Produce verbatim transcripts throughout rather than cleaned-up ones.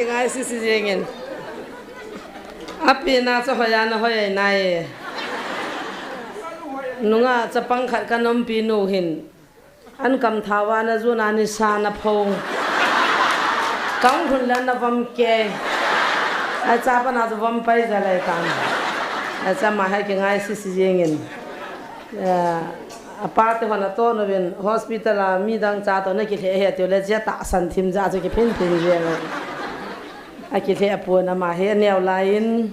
Ngai sisi jengin. Api na cha hoiya na hoi nai. Nunga chapang khat ka nompi nu hin. An kam thawa na ju na ni sa na phong. Kang hun la na vam ke. Ai cha pa na ju vam pai ja lai tan. Ai cha ma hai ki ngai sisi jengin. Apa te hona to no vin hospital a mi dang cha to na ki le he te le ja ta san thim ja chu ki phin phin je. A ki le apu na ma he neo lain.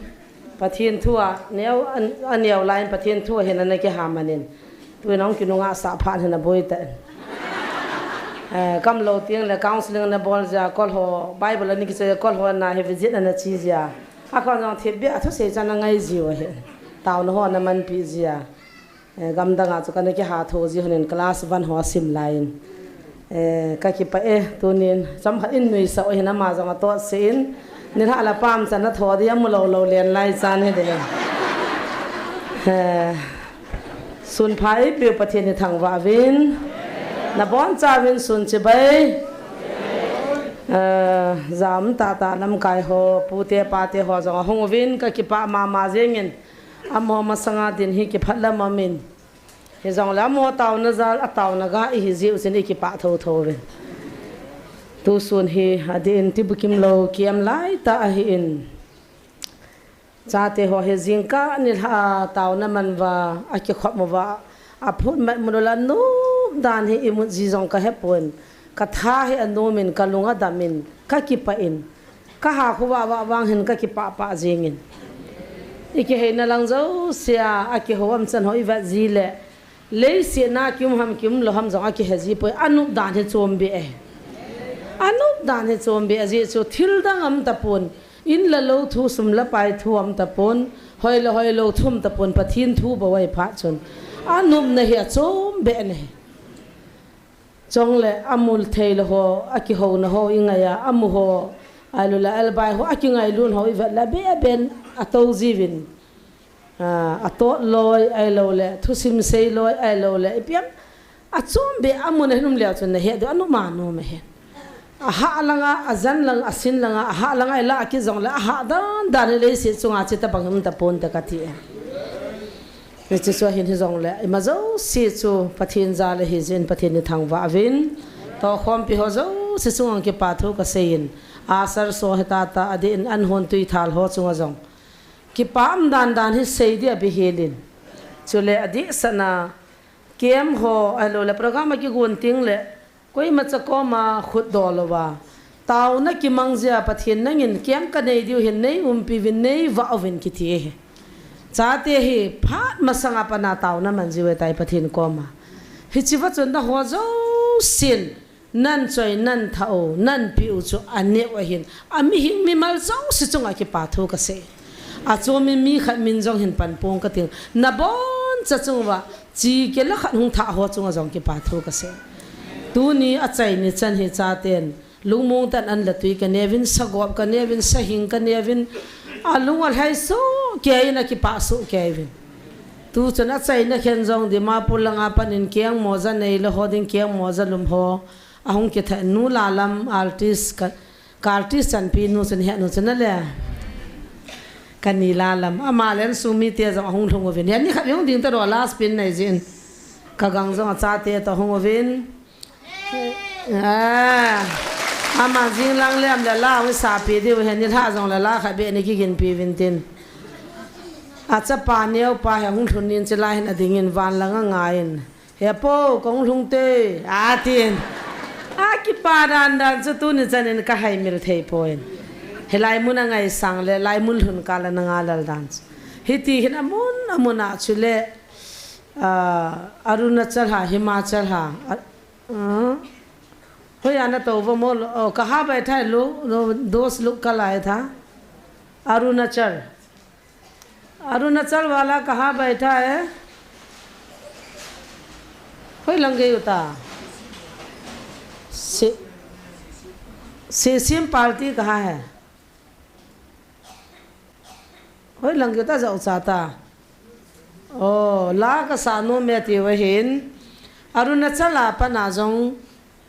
Pathian thu a neo, a neo lain Pathian thu a hin ana kihamanin. Tuin ahung kinunga sa phat hin aboi ta. Eh, kam lo tiang le counseling na bol ja kol ho, Bible ani kichoi kol ho na he visit ana chi ja. A kon jong thip bia thu sei chan angai jiu ahi. Tau na ho na man pi ja. Eh, gamdang a chu kana kiha tho ji honin class one ho sim lain. Eh, ka kipah e, tunin chomkhat in nuisah u hin ama jong atoh se in, nilhah la pam chan atho di amu lou lou len lai chan hi de. Eh, sun pha eipeu Pathen hi thangvah uvin, nabonchauvin sun chibai. Eh, jam tata lamkai ho, pute pate ho jong ahung uvin, ka kipah mama jengin, amaho masanga din hi kiphat lam amin. Hijongle amaho taona jal, ataona ga ihi jiu chin ikipah thotho uvin. Tusun hi adeh in tibukim lou kiam laitah ahin. Chate ho hi jingkah nilhah a taona man uva, akikhop uva, aphut mat mun ula nop dan hi imut ji jong kahepon. Katha hi anomin, kalung adamin, kakipah in. Kaha khu vah vah vang hin kakipah pah jingin. Ikiheina lang jousea, akihou umchan ho ivet ji le. Leiset na kium ham kium lou ham jong akihe ji poi, anop dan hi chombeh e. Anop dan hi chombeh ajeh chu thil dang aum tapon, in le lou thu, sum le pai thu aum tapon, hoi le hoilou thu aum tapon, Pathen thu bou ahi phat chun. Anopna hi achombeh ahi. Chule amu thei lou ho, akihouna ho ingaiya, amu ho, ahilouleh albai ho, akingailut ho ivet le, abeh abeh in atou jiuvin. Ah, atot loi, ahilouleh, thusim sei loi, ahilouleh, ipi ham, achombeh, amun ahin um leu chun nahet diu, anop ma nom ahi. Ahah langa, ajan langa, asin langa, ahah langa, ilah kit jongle, ahah dan dan hi leiset chunga chuti bang hi um tapon te kati e. Hiche chu ahin hijongle, ima jouse chu Pathen jal ahi jeh in Pathen hi thangvah uvin. Tohkhompi ho jouse chunga kipa thu kaseiyin. Asar so hi tata adeh in an hon tui thal ho chunga jong. Kipa um dan dan hi sei dia bihilin. Chule adeh sana kem ho, ahilouleh program akigon ting le, koimacha koma khut dol louva. Taona kimang jia Pathen nangin kem kanei diu hin nei umpi uvin nei vah uvin kiti ahi. Chate hi phat masanga pat a taona man jiu ahitai Pathen koma. Hiche va chun naho jousen, nan choi, nan thah u, nan peh u chu aneo ahin. Amihing mimal jouse chunga kipa thu kasei. Achomin mi khat min jong hin pan pong kating. Naboncha chunguva, chikela khat hung thah ho chunga jong kipa thu kasei. Tuni achaini chan hi chaten. Lungmong tah in an le tui kaneuvin, sagop kaneuvin, sahing kaneuvin. Alung alhai soh keiyin akipah soh keiyin. Tuchun achaina khen jong Dimapur langa panin keng moja neilou ho ding keng moja lum ho. Ahung kithah nu lalam artist ka, ka artist chanpi nu chun henu chun ale. Kani lalam. Ama le insung mite jong ahung lhung uvin. Heni khat hung ding taro last pin nei jin. Kagang jong achate toh hung uvin. Ah, ama jing lang le am le la wi sapi diu heni lha jong le la khat beh ni kiginpi uvin tin. Achapa neo pa hi hung lhun in chilai hin adingin van langa ngaiyin. He po, kong lhung te, atin. Akipa dan dan chu tuni chanin kahaimil thei poi. Hilai mun angaisang le, lai mun lhun kah le nanga lal dan chu. Hiti hin amun, amun a chule, ah, Arunachal ha, Himachal ha. Ah, ah. Hoiya natou uvam, oh, kaha baitha hai log, log, dost log kal aaye tha. Arunachal. Arunachal वाला कहाँ बैठा है? कोई लंग गई होता। से-, CCM party कहाँ है? कोई लंग गई होता, जाओ चाहता। ओ, ला का सानो में ती वहीन। अरुणाचल आपन आजों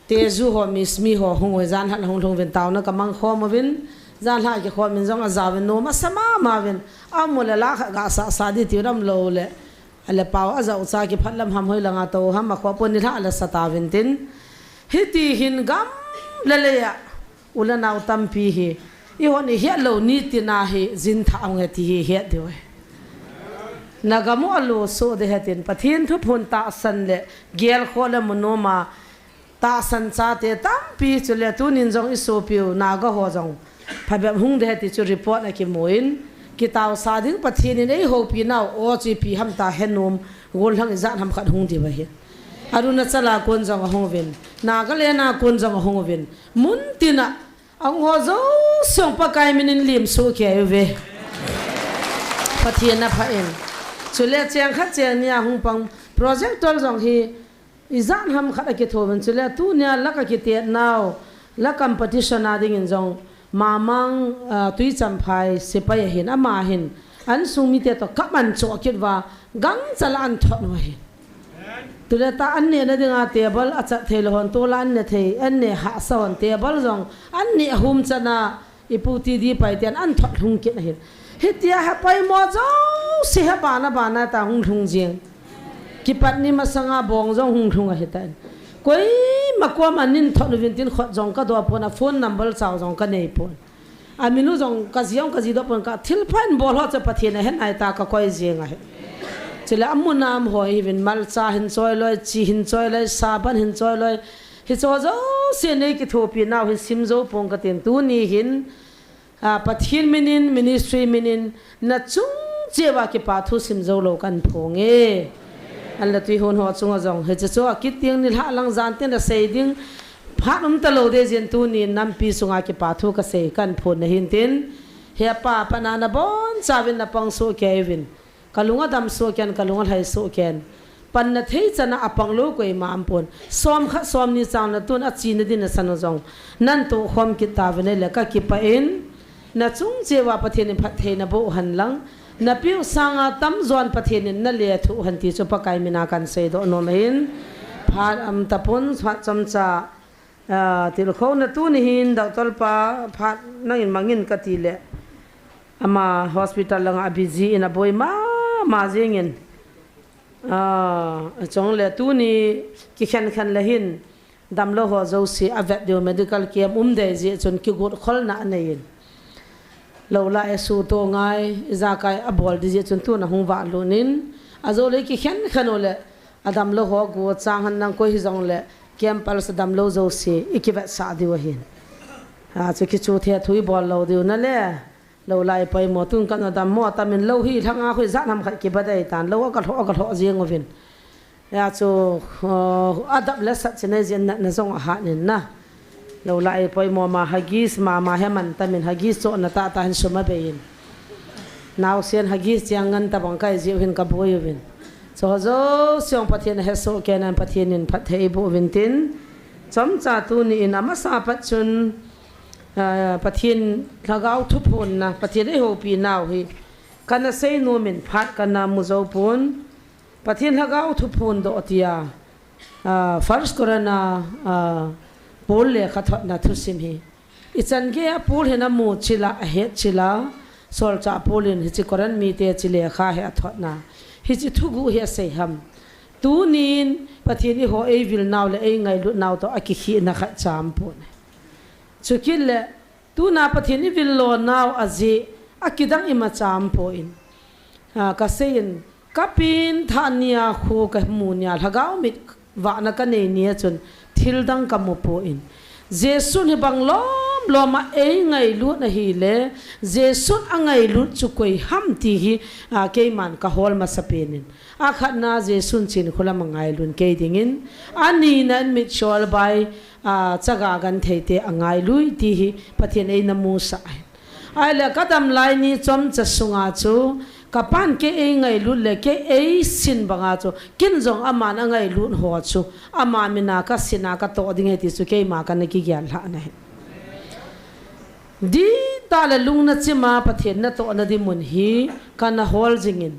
Tezu ho, Mismi ho, hung uvin jan hat hung lhung uvin taona kamang khom uvin, Janhi kikhomin jong ajaovin, nom asa mama uvin. Amu le la khat gasah sah ding tiu dam lou le. Ale pao ajao cha kiphat lam ham hoi langa tou ham akhoh pon nilhah le sa tauvin tin. Hiti hin gam le lei a u le nao tampi hi, eihon ihet lou nitina hi jin thah hung e ti hi het diu ahi. Nagam u alu soh ding ahi tin, Pathen thuphon tahsan le gelkhoh le mu noma tahsan chate tampi, chule tunin jong isopiu Naga ho jong phabep hung ding ahi ti chu report a kimun, kitaosa ding Pathen in eihoupi nau o chu ipi ham ta henom, gollhang ijat ham khat hung diu ahi. Arunachal a kon jong ahung uvin, Nagaland a kon jong ahung uvin, mun tina ahung ho jouse Pakai minin lim soh kei uve. Pathen apha in. Chule cheng khat cheng ni a hung pang projector jong hi ijat ham khat akitho uvin, chule tunia la kakitet nau, la competition a dingin jong Mamang, ah, Tuichamphai sepai ahin, ama hin insung mite toh kaman choh kit uva, gangchal a anthot u ahi. Tule ta an nehna dinga table achat thei lou hon, tol a an ne thei, an ne hahsa hon, table jong an neh hum chana, ipu T D Pai ten anthot lhung kit ahin. Hitia hi poimo jouse hi bana bana ta hung lhung jing. Kipat ni masanga bong jong hung lhung ahitan. Koima koma anin thot uvin tin khut jong kadoh pon, aphone number chao jong kanei pon. Amin u jong kaji jong kaji doh pon, ka thilpha in bol ho chu Pathen ahen ahi ta kakoi jing ahi. Chule amun a um ho hi uvin, malcha hin choi loi, chi hin choi loi, saban hin choi loi. Hiche ho jouse nei kithopi nau hi sim jou pong katin, tuni hin, ah, Pathen minin, ministry minin, nachung cheh uva kipa thu sim jou lou kahin phong e. An la tui hon ho chunga jong hiche chu akit ding, nilhah lang jan tin asei ding phat um talou ding jeh in tunin nampi sunga kipa thu kasei kahin phong nahin tin. He Pa, pan a nabonchauvin napang soh kei uvin. Kalung adam soh kei in, kalung alhai soh kei in. Panna thei chana apang lou koima um pon. Som khat som ni chang natun achena ding nasan u jong nan tohkhom kit tauvin ahile kakipah in. Nachung cheh uva Pathen in phatthei naboh hen lang, napeh u sanga tamjon Pathen in nalethuh hen ti chu Pakai mina kahin seidoh nom ahin. Phat um tapon, phat chomcha, ah, tilkhouna tuni hin, Doctor pa, phat nangin mangin kati le, ama hospital langa busy in aboi mama jingin. Ah, chule tuni kikhen khen le hin, damlou ho jouse avet diu medical camp um dei jeh chun kigot kholna anei in. Lou la e suto ngai, ijakai abol ding jeh chun tun ahung valut in. Ajole kikhen khen u le, adamlou ho go chang hen lang koi hijongle, camp pal sa damlou jouse ikivetsah diu ahin. Ah, chu kichu the thu ibol lou diu nale. Lou la ipoimo, tun kana dammo tamin, lou hi lhanga khu ijat ham khat kiba dei tan, lou a kalhoh, a kalhoh jing uvin. Hia chu, uh, adap le sat china jin natna jong ahat in na. Lou la ipoimo ma Huggies mama hi man tamin, Huggies chohna tahtah hin sum abei in. Naosen Huggies chang ngan tabang kai jiu hin kaboi uvin. Chu ho jouse Pathen ahesoh kei nan Pathen in phatthei eiboh uvin tin. Chomcha tuni in amasa pat chun, ah, Pathen Lhagao thuphonna, Pathen eihoupi nau hi kana seinom in phat kana mu jou pon. Pathen Lhagao thuphon doh tia, ah, First Corinth a, ah, Paul lekhathotna thusim hi. Ichan geiya Paul hin amu chila, ahet chila, solchah Paul in hiche Corinth mite hiche lekha hi athotna. Hiche thuguh hi asei ham. Tunin Pathen in eiho eivil nau le eingailut nau toh akikhehna khat cha um pon. Chukit le, tuna Pathen ivil lo nau ajeh a kidang imacha um pon. Ah, kasei in, kapen thah nia khu kamu nia, lhagao mit vahna kanei nia chun thil dang kamu pon. Jesun hibang lom lom a eingailut ahile, Jesun angailut chu koi ham ti hi, ah, keiman kahol masapen in. Akhatna Jesun chin kholam angailut kei dingin, anina in mitchol bai, ah, chaga gentheite angailui ti hi Pathen eina musah ahi. Ahile kadam lai ni chomcha sunga chu, kapan kei eingailut le kei eisin banga chu, ken jong aman angailut ho chu, ama mina kasin a katoh ding ahi ti chu keima kana kigel lhah na ahi. Dihtah le lungna chima Pathen natohna ding mun hi kana hol jingin.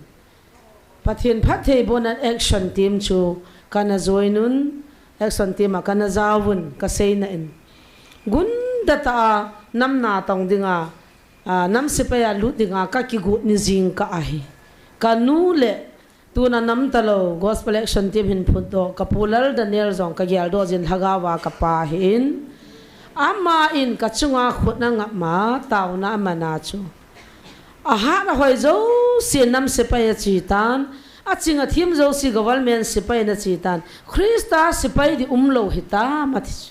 Pathen phattheibohnan action team chu kana join un, action team a kana jaovun, kaseina in. Gunda tah a Nam natong dinga, a, nam sepai a lut dinga ka kigot ni jingkah ahi. Ka nu le tuna nam talou Gospel Action Team hin phutdoh, ka pu Lal Daniel jong ka geldoh jin lhagao a ka pa ahin. Ama in ka chunga khut angap ma, taona aman a chu. Ahat ahoi jouse nam sepai achi tan, aching athim jouse government sepai in achi tan. Christa sepai di umlou hitam ati chu.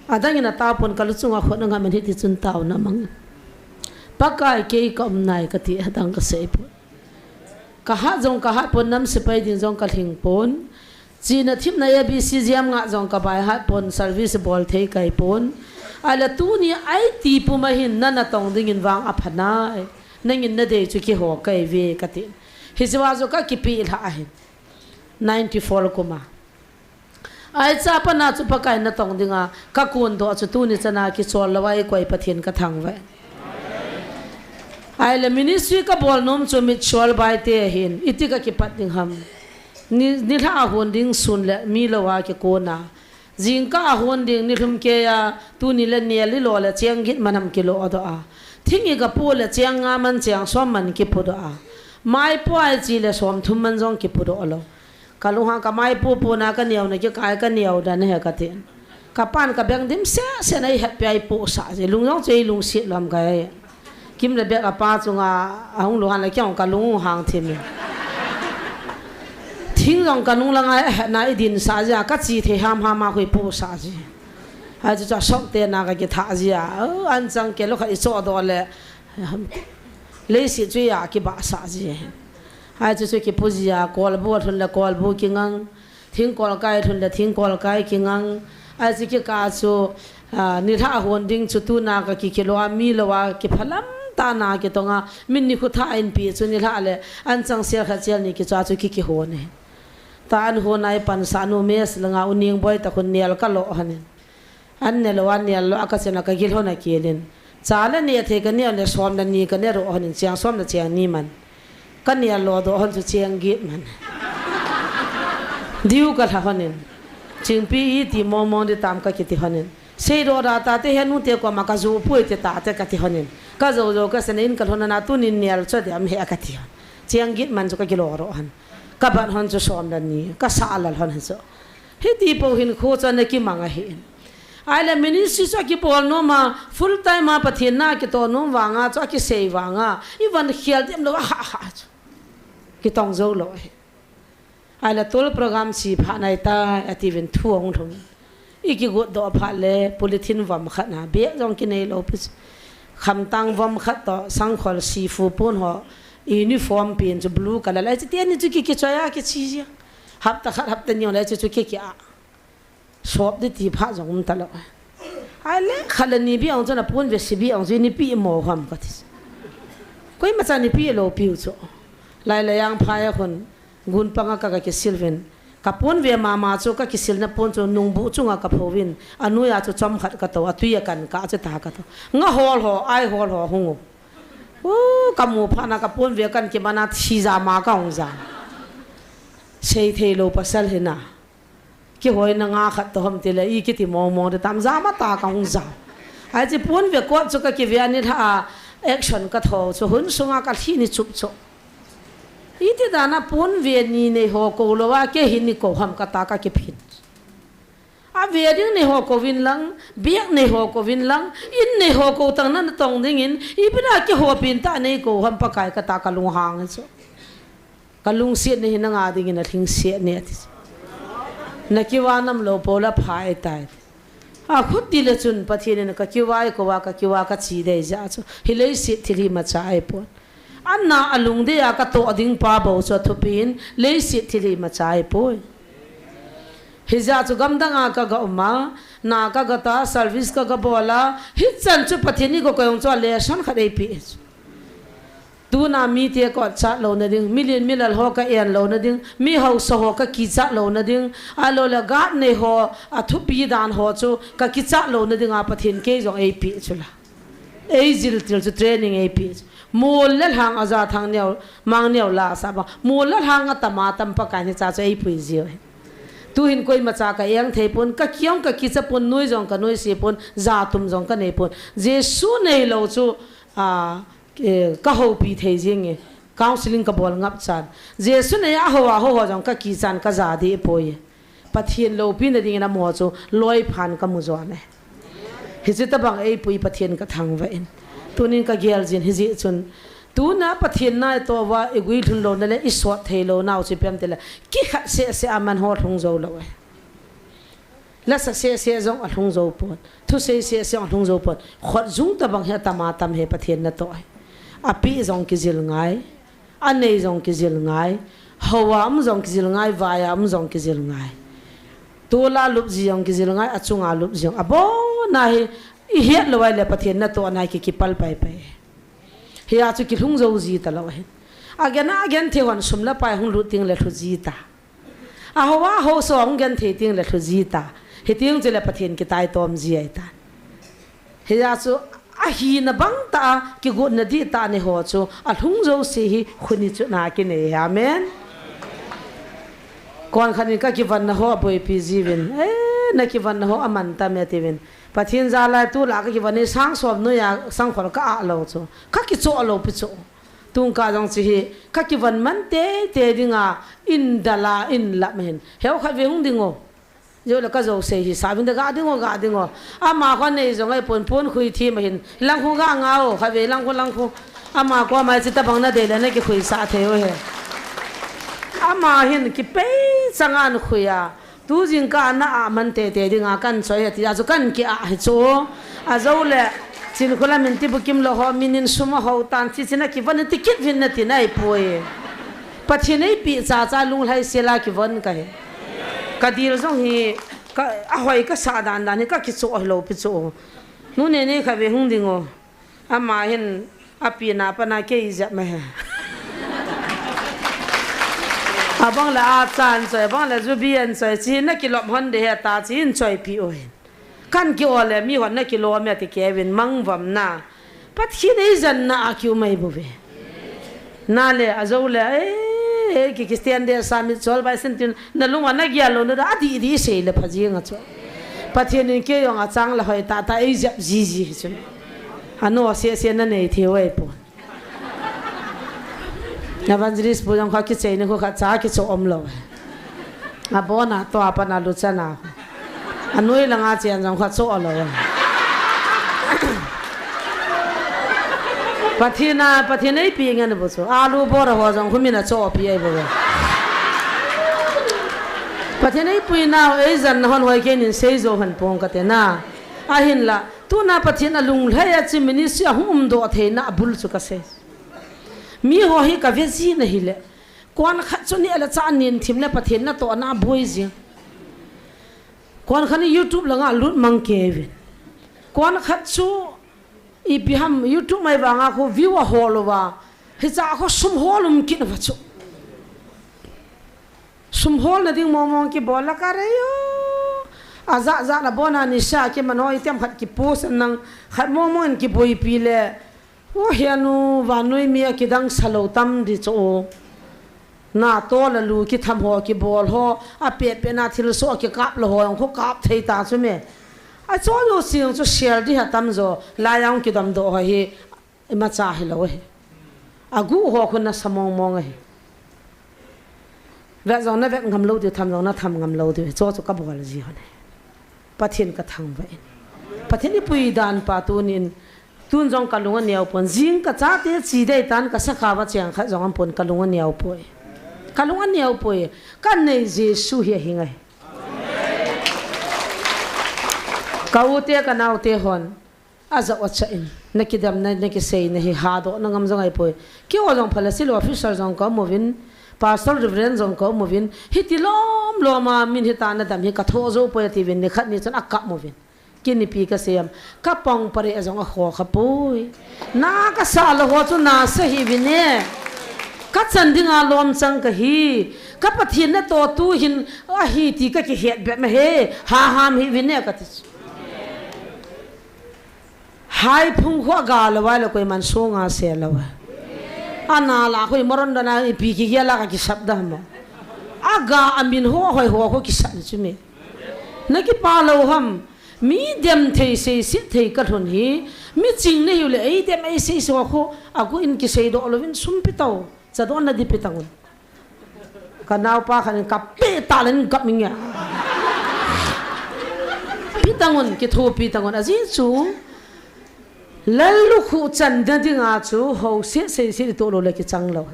Adang in atao pon, ka lu chunga khut angap in hiti chun taona amang. Pakai, kei ka um nai kati, adang ka sei pon. Ka hat jong ka hat pon, nam sepai ding jong ka lhing pon. China thimna A B C jam nga jong ka baihat pon, service bol thei kai pon. Ahile tuni aiti puma hin na natong dingin vang apha nai. Nangin nadei chu kiho kai ve kati. Hiche a chu ka kipe lha ahin. Ninety four kuma. Ahi, chapa na chu Pakai natong dinga ka kondoh chu tuni chana kichol lou a eikoi Pathen ka thangvah e. Ahile ministry ka bol nom chu mitchol bai te ahin, iti ka kipat ding ham. Ni, nilhah a hon ding sun le mi lou a kikon a. Jingkah a hon ding nilhum kei a, tuni le nel ilo le cheng get man ham kilodoh a. Thing i ka po le cheng nga man cheng som man kipodoh a. Mai po a ichi le som thum man jong kipodoh lou. Ka lunghang, ka mai po po na ka neo na kikai, ka neo dan ahi kati. Ka pan ka beng dim sese na, eihet peh a eipoh sah ji. Lung jong chu eilungset lou ham kahe. Kim le Bek apa chunga ahung lunghang le kei jong ka lunghang thim e. Thing jong ka nung langa eihet na eidin sah ji a, ka chi thei ham ham a khu eipoh sah ji. Ahi chu chu asok te na ka kitha ji a. O, anchang kei lou khat ichohdoh le. Leiset chu a kibah sah ji. Ahi chu chu kipu ji a, kolbu lhun le kolbu kingang. Thingkol kai lhun le thingkol kai kingang. Ahi chu kikah chu, a, nilhah a hon ding chu tuna ka kikilo a, mi lou a kiphalam tah na kitong a. Min nikho thah in pi chu nilhah le anchang sel khat sel ni kicha chu kikihon e. Ta an hon a eipansah nu mess langa U Ningboi ta khun nel ka lo hon in. An ne lou, an nel lou, a ka chen a ka gil hon a kelin. Cha le neh thei ka neh le som le ni ka neh ro hon in, cheng som le cheng ni man. Ka nel lo doh hon chu cheng get man. Diu ka lha hon in. Chingpi iti mong mong di tam ka kiti hon in. Seidoh da ta te he nu te koma ka jou poi te ta te ka ti hon in. Ka jou jou ka sen in ka lhon a na tunin nel cho de am he ka ti hon. Cheng get man chu ka kilo ro hon. Ka bat hon chu som le ni. Ka sa lal hon chu. Hiti pou hin kho chu ana kimang ahi. Ahile ministry chu akibol nom a, full time a Pathen na kitoh nom vanga chu akisei vanga, i van khel dem lou a ha ha chu. Kitong jou lou ahi. Ahile tol program chi pha nai ta, ati vin thu ahung lhung. I kigot doh phat le, polythene vom khat na, bag jong kinei lou pi chu. Khamtang vom khat toh, sangkhol sifu pon ho, uniform pen chu blue color lai chu, teni chu ki kichoi a kichi jia. Hapta khat, hapta ni le chu chu ki ki a. Sop di ti pha jong um ta lou. Ahile khat le ni bia ong chu na pon ve si bia ong chu ni pi mo ham ka ti. Koima cha ni pi lou piu chu. Lai le yang pha ya khun gun panga ka ka kisil vin. Ka pon ve mama chu ka kisil na pon chu nungbu chunga ka pho vin. Anoi a chu chom khat ka to, atui a kan ka chu ta ka to. Nga hol ho, ai hol ho hung u. U, ka mu pha na ka pon ve kan ki mana thi ja ma ka hung ja. Sei thei lou pasal hi na. Kihoina nga khat to ham ti le, i kiti mong mong de tam ja ma ta ka hung ja. Ahi chu pon ve kot chu ka kive a nilhah a action ka tho chu hun sunga ka lhi ni chup chu. Iti dan a pon ve ni nei ho ko lou a kei hi ni ko ham ka ta ka kiphin. A ve ding nei ho ko vin lang, bag nei ho ko vin lang, in nei ho ko tang na na tong ding in, ipi na kihou pin ta nei ko ham Pakai ka ta ka lunghang chu. Ka lungset na hi na nga ding in a lhingset ne ati. Na kiva nam lou pou la pha e tai. A khut ti le chun Pathen in ka kiva e ko va ka kiva ka chi dei ja chu. Hi leiset thil hi ma cha ai pon. An na a lungdei a ka toh ding pa bou chu a thupi in leiset thil hi ma cha ai poi. Hi ja chu gamdang a ka ga um a, na ka ga ta, service ka ga bol a, hi chan chu Pathen in ko ka jong chu a lesson khat ei pi. Tuna mite ka chat louna ding, milian milal ho ka en louna ding, mi hausa ho ka kichat louna ding, ahilou le guard nei ho, a thupi dan ho chu ka kichat louna ding a Pathen kei jong ei pi chu la. Ei jil til chu training ei pi chu. Mol le lhang a ja thang neo, mang neo la sa ba. Mol le lhang a tam a tam Pakai ni cha chu ei pui jiu. Tuhin koima cha ka eng thei pon, ka kiong ka kicha pon, nui jong ka nuise pon, jatum jong ka nei pon. Jesu neilou chu, a, eh, ka houpi thei jing e. Counseling ka bol ngap chan. Jesu nei a hou a hou ho jong ka kichan ka ja deh poi. Pathen loupina dingin amaho chu loi phan ka mu jo ne. Hiche tabang eipui Pathen ka thangvah in. Tunin ka gel jin hijeh chun. Tuna Pathen na i toh uva i guilhun louna le i sot thei lounau chu ipi ham itile. Kikhat seh seh a man ho lhung jou lou e. Lasa seh seh jong alhung jou pon. Thusei seh seh jong alhung jou pon. Khut jung tabang hi atam atam hi Pathen na toh hi. Apeh jong kijil ngai. Anei jong kijil ngai. Hou a um jong kijil ngai, vai a um jong kijil ngai. Tol a lup ji jong kijil ngai, achung a lup ji jong. Abon a hi, i het lou ahile Pathen na toh na hi ki, kipal pai pai. Hia chu kilhung jou ji talou ahin. Agen a, agen thei hon sum le pai hung lut ding le lhu ji ta. A hou a hou so hung gen thei ding le lhu ji ta. Hiti hung chule Pathen kitai tom ji ahi ta. Hia chu ahina bang tah a, kigotna dihtah nei ho chu, alhung jouse hi, khut ni chu na kinei hi, amen. Kon khat in ka kivanna ho aboipi jiuvin, eh, na kivanna ho aman tam e tiuvin. Pathen jal'a tulai ka kivan hi sang som noiya sangkhol ka ah lou chu. Ka kichoh lou pi chu. Tun ka jong chu hi, ka kivan man teitei dinga, in dal'a, in lam hin. Heu khat ve hung ding o. Jou le ka jouse hi, sa vin da ga ding o, ga ding o. Ama kho nei jong ahipon, pon khui thim ahin. Lang khu ga nga o, khat ve lang khu, lang khu. Ama koma hiche tabang na dei le na kikhuisah thei u hi. Ama hin kipei chang an khui a. Tu jingkah a na ah man teitei dinga kan choi hi tia chu kan ki ah hi chu. Ajou le, Chinkholam in ti bukim lou ho, min in sum ahou tan, chi chi na kivon in ti kit vin na ti nai poi. Pathen eipeh cha cha lunglhai sel a kivon ka hi. Ka dil jong hi, ka, ahoi ka sah dan dan hi ka kichoh lou pi chu. Nu Nenei khat ve hung ding o. Ama hin apina pana kei jep ma he. Abang le achan choi, abang le jubi an choi, chi na kilom hon de he ta, chi in choi pi o hin. Kan ki o le mi hon na kilom e ti kei vin mangvam na. Pathen eijen na a kiu mai bu ve. Na le, ajou le, eh, eh, ki Christian de sa mi chol bai sen tin, na lung a na gel lou na da, adih dih sei le pha jing a chu. Pathen in kei jong achang le hoi tah tah eijep ji ji hi chun. Ano seh seh na nei thei u ahipon. Evangelist pu jong kha kichei ni khu kha cha kichoh um lou. Abon a, tua pat a luchang a. Anoi langa chen jong kha choh lou. Pathen a, Pathen eipeh ngen bu chu. Alu bora ho jong khu min a choh pi ahi bu. Pathen eipui nau, eijen na hon hoi kei nin sei jou hon pong ka te na. Ahinla, tuna Pathen a lunglhai a chi ministry a hung um doh theina a bul chu ka sei. Mi ho hi ka ve ji na hi le. Kon khat chu ni ala cha nin thim le Pathen na toh na boi ji. Kon khat ni YouTube langa lut mang kei vin. Kon khat chu ipi ham YouTube mai vanga khu view a hol uva. Hicha khu sum hol um kit uva chu. Sum hol na ding mong mong kibol la ka rei o. Ajat jat na bon a nisa kiman ho itiam khat kipost nang khat mong mong in kiboipi le. O hianu vannoi mi a kidang sa lou tam di chu o. Na to la lu kitham ho kibol ho, apet pet na thil so kikap lou ho, jong khu kap thei ta chu me. A cho jo sing chu share di ha tam jo, la jong kidam doh ho hi, ima cha hi lou hi. Agu ho khu na sa mong mong hi. Vet jong na vet ngam lou diu, tham jong na tham ngam lou diu. Cho chu ka bol ji ho ne. Pathen ka thangvah in. Pathen eipui dan pa tunin, tun jong ka lung aneo pon. Jing ka chate chi dei tan ka sakha va cheng khat jong aum pon ka lung aneo poi. Ka lung aneo poi. Ka nei Jesu hi ahi ngai. Ka u te ka nao te hon. Ajah u acha in, na kidam na, na kisei na hi hadoh na ngam jong ahi poi. Kei o jong phala sil officer jong ka um uvin, pastor reverend jong ka um uvin, hiti lom lom a min hita na dam hi ka tho jou poi ati vin, ni khat ni chun akap uvin. Kei nipi ka sei am, ka pang pare a jong akho kha poi. Na ka sa lou ho chu na sa hi vin e. Ka chan ding a lom chang ka hi. Ka Pathen na to tu hin ahi ti ka kihet be ma he. Ha ham hi vin e ka ti. Hai phung khu aga lou vai le koiman sunga se lou. Ana la khu i moron dana ipi kigel a ka kisap da mo. Aga amin ho hoi ho ho kisat chu me. Na kipa lou ham. Mi dem thei seiset thei kalhun hi. Mi ching nahiu le ei dem ei seiset ho ho. Agu in kisei doh louvin sum pi tau. Cha doh na di pi tangun. Ka naopa khan ka pe ta len kap mi nge. Pi tangun, kithu pi tangun. Ajeh chu. Lallukhuh channa dinga chu ho seiset seiset toh lou le kichang lou.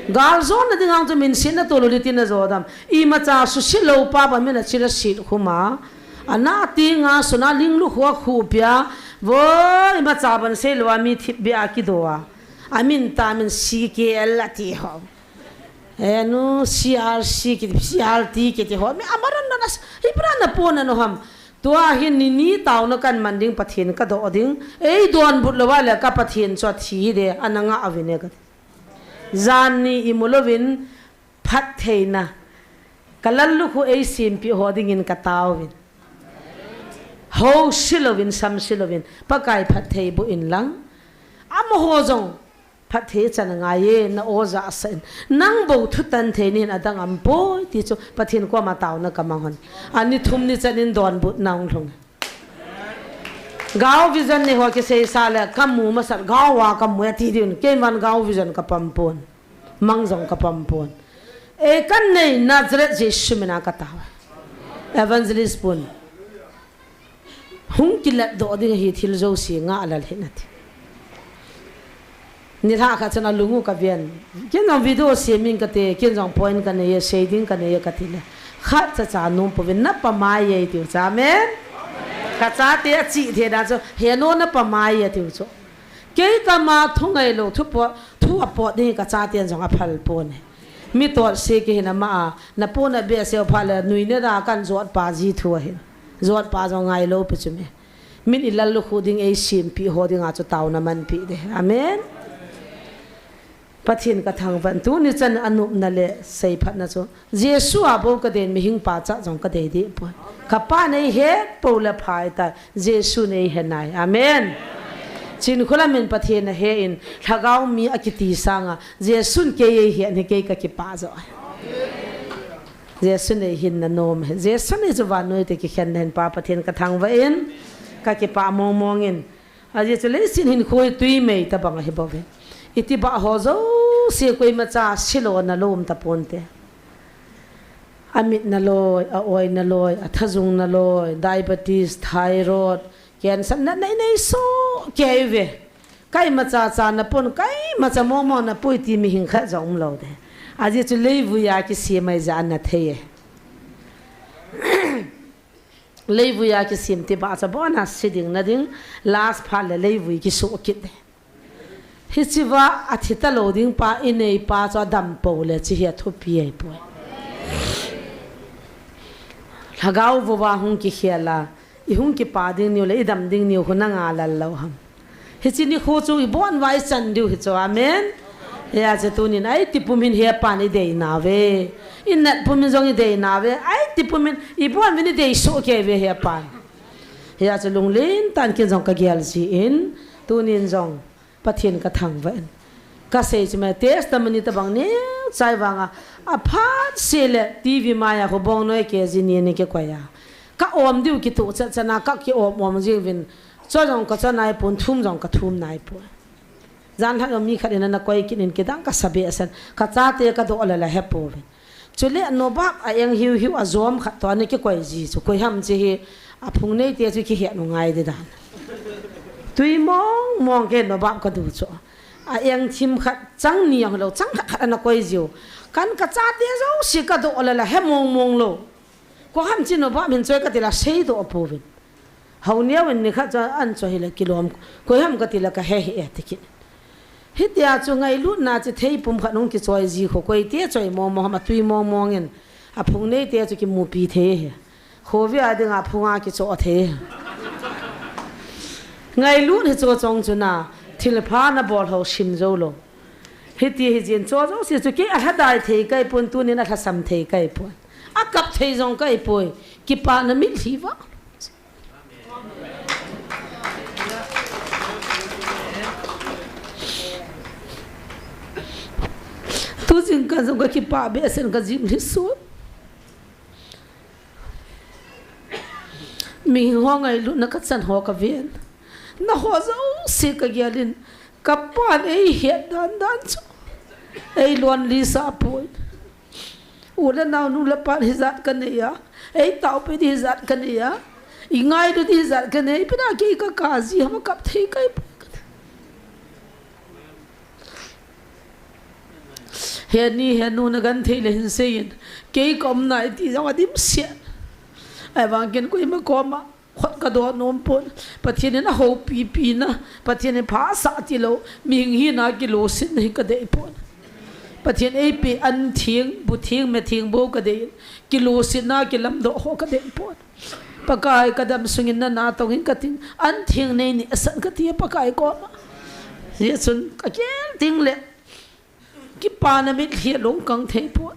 Galjona dinga chu minsetna toh lou le tina jodam. Imacha suhset lou pa ba mina chila sit khuma. Ana tinga suna linglukhuh a khuh pia. Vo imacha ban sei lou a mi thip bia kidoa. Amin ta min C K L ati ho. Enu C R C kiti, C R T kiti ho. Mi amaran na nas, hibra na pon na no ham. Tua hin nini tauna kan man ding Pathen ka doh ding. Ei donbut lou va le ka Pathen chu athi hi de, ana nga avin e ka ti. Jan ni imu louvin phattheina. Ka lallukhuh ei simpi ho dingin ka tauvin. Ho si louvin, sam si louvin. Pakai phatthei boh in lang. Amaho jong. Phatthei chan a ngai e, na o ja sa in. Nang bou thutan thei nin adang aum poi, ti chu Pathen koma tauna ka mang hon. Ani thum ni chan in donbut na hung lhung. Gao vision nei ho kisei sa le, ka mu masa, gao a ka mu e ti diu, kei van gao vision ka pom pon. Mang jong ka pom pon. E kan nei Nazareth Jesu mina ka tao. Evangelist pun. Hung kilat doh ding hi thil jouse nga lal hin ati. Nilhah khat chun alung u ka ven. Ken jong video sem ing kate, ken jong point ka nei e, sei ding ka nei e ka ti le. Khat cha cha nom pouvin na pamai e tiu cha, amen. Ka chate achi thei na chu, he no na pamai e tiu chu. Kei kama thu ngai lou, thu pot, thu apot ding ka chaten jong aphal pon e. Mi tot se kihin ama a, na pon a be se pha le, nui ne da kan jot pa ji thu ahin. Jot pa jong ngai lou pi chu me. Min i lallukhuh ding ei simpi ho dinga chu tauna manpi de. Amen. Pathen ka thangvah in tuni chan a nopna le seiphatna chu Jesu a bou ka dei in mihing pa cha jong ka dei deh poi. Ka pa nei het pou le phai ta Jesu nei he nai. Amen. Chin khulam in Pathen a he in lhagao mi a kiti sanga Jesun kei ei het hi kei ka kipah jo. Jesu nei hin na nom he. Jesu nei chu vannoi te kikhen na hin pa Pathen ka thangvah in ka kipah mong mong in. Ajeh chu leiset hinkho hi tui mei tabang ahi bou ve. Iti bah ho jouse koima cha silou na lom ta ponte. A mit na loi, a oi na loi, a thajung na loi, diabetes, thyroid, cancer na nei nei soh kei ve. Kei ma cha cha na pon, kei ma cha mo mo na pui ti mihing khat jong um lou de. Ajeh chu leivui a kisem ahi jeh a na thei e. Leivui a kisem ti bah cha bon a si ding na ding, last phat le leivui kisoh kit de. Hichi va a thi ta lou ding pa i nei pa chu a dam pou le chi hi a thupi ahi poi. Lhagao vou va hung kikhel a, i hung kipa ding niu le i dam ding niu khu na nga lal lou ham. Hichi nikho chu i bon va i chan diu hi chu, amen. Hia chu tunin a i tipum hin he pan i dei nau ve. I nat pum hin jong i dei nau ve. A i tipum hin i bon vin i dei soh kei ve he pan. Hia chu lunglen tan kin jong ka gel ji in, tunin jong Pathen ka thangvah in. Ka sei chu me testimony tabang neo chai vanga, a phat se le T V mai a khu bong noi ke ji ni ni ke koi a. Ka om diu kitu chat chat na ka ki om om jing vin. Cho jong ka cho nai pon, thum jong ka thum nai pon. Jan lhah mi khat in ana koi kit in kidang ka sa behseh in, ka chate ka doh lala he pouvin. Chule nobap a eng hiu hiu a jom khat toh ana kikoi ji chu, koi ham chi hi a phung nei te chu kihet u ngai di dan. Tui mong mong ke nobap ka du chu. A eng thim khat chang ni ang lou, chang khat khat ana koi jiu. Kan ka chate jouse ka doh lala he mong mong lou. Koi ham chi nobap min choi ka ti la sei doh pouvin. Hau neo in ni khat chu an choi hi le kilom, koi ham ka ti la ka he hi e ti kit. Hitia chu ngailutna chi thei pum khat hung kichoi ji khu, koi te choi mong mong ham a tui mong mong in. A phung nei te chu kimupi thei hi. Khovi a ding a phung a kicho thei hi. Ngailut hi chu chong chu na, thil pha na bol ho sim jou lou. Hiti hi jin cho jouse chu kei a lhadai thei kai pon, tunin a lhasam thei kai pon. A kap thei jong kai poi. Kipana mitlhi va. Jingkah jong kakipah behseh in kajing lhi sun. Miho ngailutna kachan ho kaven. Naho jouse kagel in, kapan eihet dan dan chu eilonlisa poi. U le nao nu le pa hijat kanei a, eitaopi di hijat kanei a, ingailu di hijat kanei, ipi na kei kaka ji ham kap thei kai poi. Heni henu nagenthei le hinsei in, kei kaumna iti jong adimset. Ahivang ken koima koma khut kadoh nom pon. Pathen in ahoupipi na, Pathen in phasah tilou, mihing hina kilositna hi kadei pon. Pathen eipeh an theng, bu theng, me theng bou kadei in, kilositna kilamdoh ho kadei pon. Pakai kadam sungin nana tongin kating, an theng nei nehsah in kati Pakai koma. Hijeh chun kagel ding le kipana mitlhi alung kang thei pon.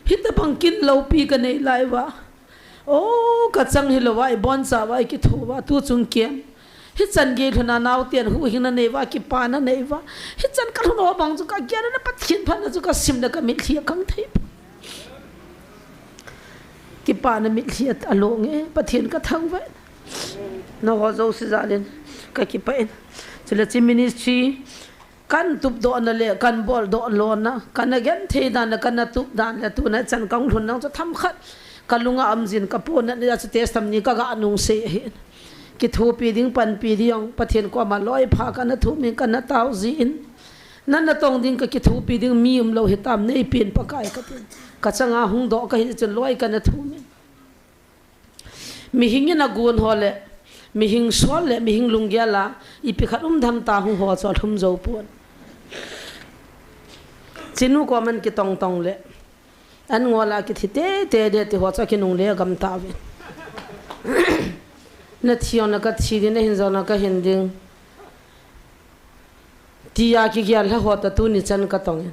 Hitabang kin loupi kanei lai uva, o, kachang hilou va, iboncha uva, ikitho uva, tuchung kem. Hichan gei lhun a naoten huhhingna nei uva, kipana nei uva. Hichan kalhun ho bang chu kagel na Pathen phatna chu kasim le kamitlhi akang thei pon. Kipana mitlhi alung e, Pathen kathangvah in. Naho jouse jal in kakipah in. Chule hiche ministry kan tupdohna le kan boldoh lona, kana genthei dan le kana tup dan le tuna chan kahung lhun nang chu themkhat kalunga um jin, kaponat nia chu testimony kaga nungsei ahin. Kithopi ding, panpi ding jong Pathen koma loipha kana thumin kana tao jin. Nana tong ding kakithopi ding mi umlou hitam, neipen Pakai katin. Kachanga hungdoh kahi chun loi kana thumin. Mihing in agon ho le, mihing sol le, mihing lunggel a, ipi khat umdam ta hung ho chu alhum jou pon. Chinu koman kitong tong le, an ngol a kithi tete de ti ho chu akinungle gam tauvin. Nathi jong na kathi ding, nahin jong na kahin ding. Tia kigel lha ho toh tuni chan katongin.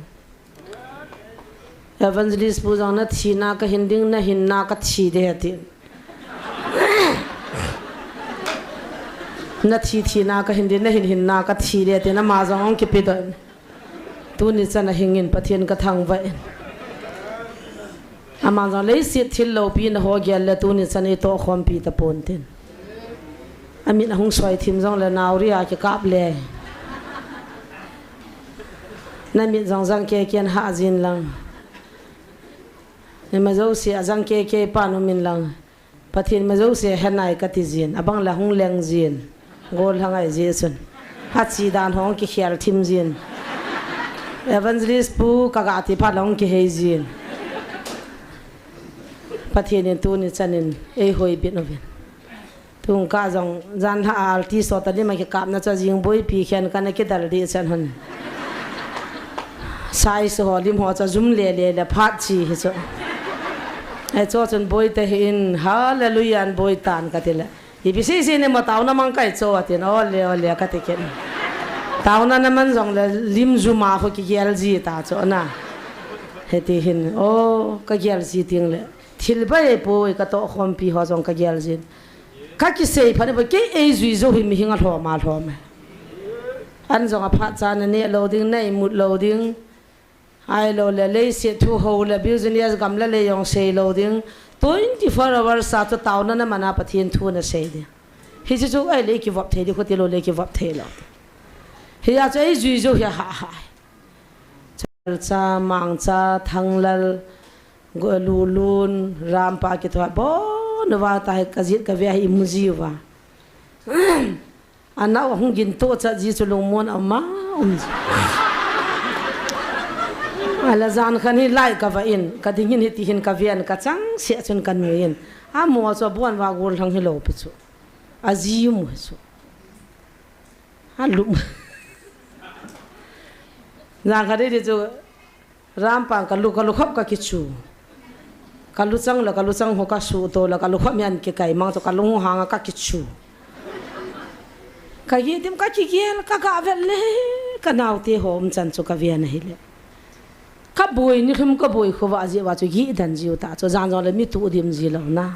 Evangelist pu jong nathina kahin ding, nahinna kathi ding atin. Nathi thina kahin ding, nahin hinna kathi ding atin, ama jong ahung kipedoh in. Tuni chan ahingin Pathen kathangvah in. Ama jong leiset thil loupina ho gel le tuni chan eitoh khompi tapon tin. Amit ahung soi thim jongle nauri a kikap le. Namit jong jang keke in hah jin lang. Ima jouse a jang keke pan umin lang. Pathen ima jouse ahe nai kati jin. Abang le hung leng jin. Gollhang ahi jeh chun. Achi dan hong kikhel thim jin. Evangelist pu kaga ti phat le hung kihei jin. Pathen in tuni chan in eihoibit uvin. Tungkah jong, janhi a alti sot a lim a kikapna chu ajing boipi khen kana kidal dih chan hon. Size ho lim ho chu ajum lele le phat chi hi chu. Hicho chun boi tahin, hallelujah, an boi tan kati le. Ipi sese ne mo taona mang kai cho atin, ole, ole, kati ken. Taona naman jongle lim jum a ho kigel ji ta chu na. Hiti hin, o, kagel ji ting le. Thil bai poi katoh khompi ho jong kagel jin. Kakisei phat in, kei eijui jou hi mihing alhom alhom e. An jong aphat cha naneh lou ding, na imut lou ding. Ahilou le, leiset thu ho le, business gam le lei jong sei lou ding. Twenty four hours a chu taona naman a Pathen thu nasei ding. Hiche chu ahile kivop thei ding, khuti lou le kivop thei lou. Hia chu eijui jou hi ahah. Chalcha, Mangcha, Thanglal, Go-, Lulun, Rampa kithoa, bon uva tahi kajet kave hi imu jiuva. Anao ahung ginto chat ji chu lungmon a um a um ji. Ala jan khan hi lai kava in, kading in hiti hin kaven, kachangseh chun kanui in. Amo chu abon uva gollhang hilou pi chu. Aji mu hi chu. Alum. Jan khat hi chu. Rampa kalu, kalu khop kakichu. Kalu chang le, kalu chang ho kasuto le, kalu khop mian kikai mang chu kalu hang a kakichu. Kagi dim kakigel, kaga vet le, kanaote ho um chan chu kaven ahile. Kaboi ni lhum kaboi khovah jeh uva chu gi dan jiu ta chu jan jong le mi tu dim ji lou na.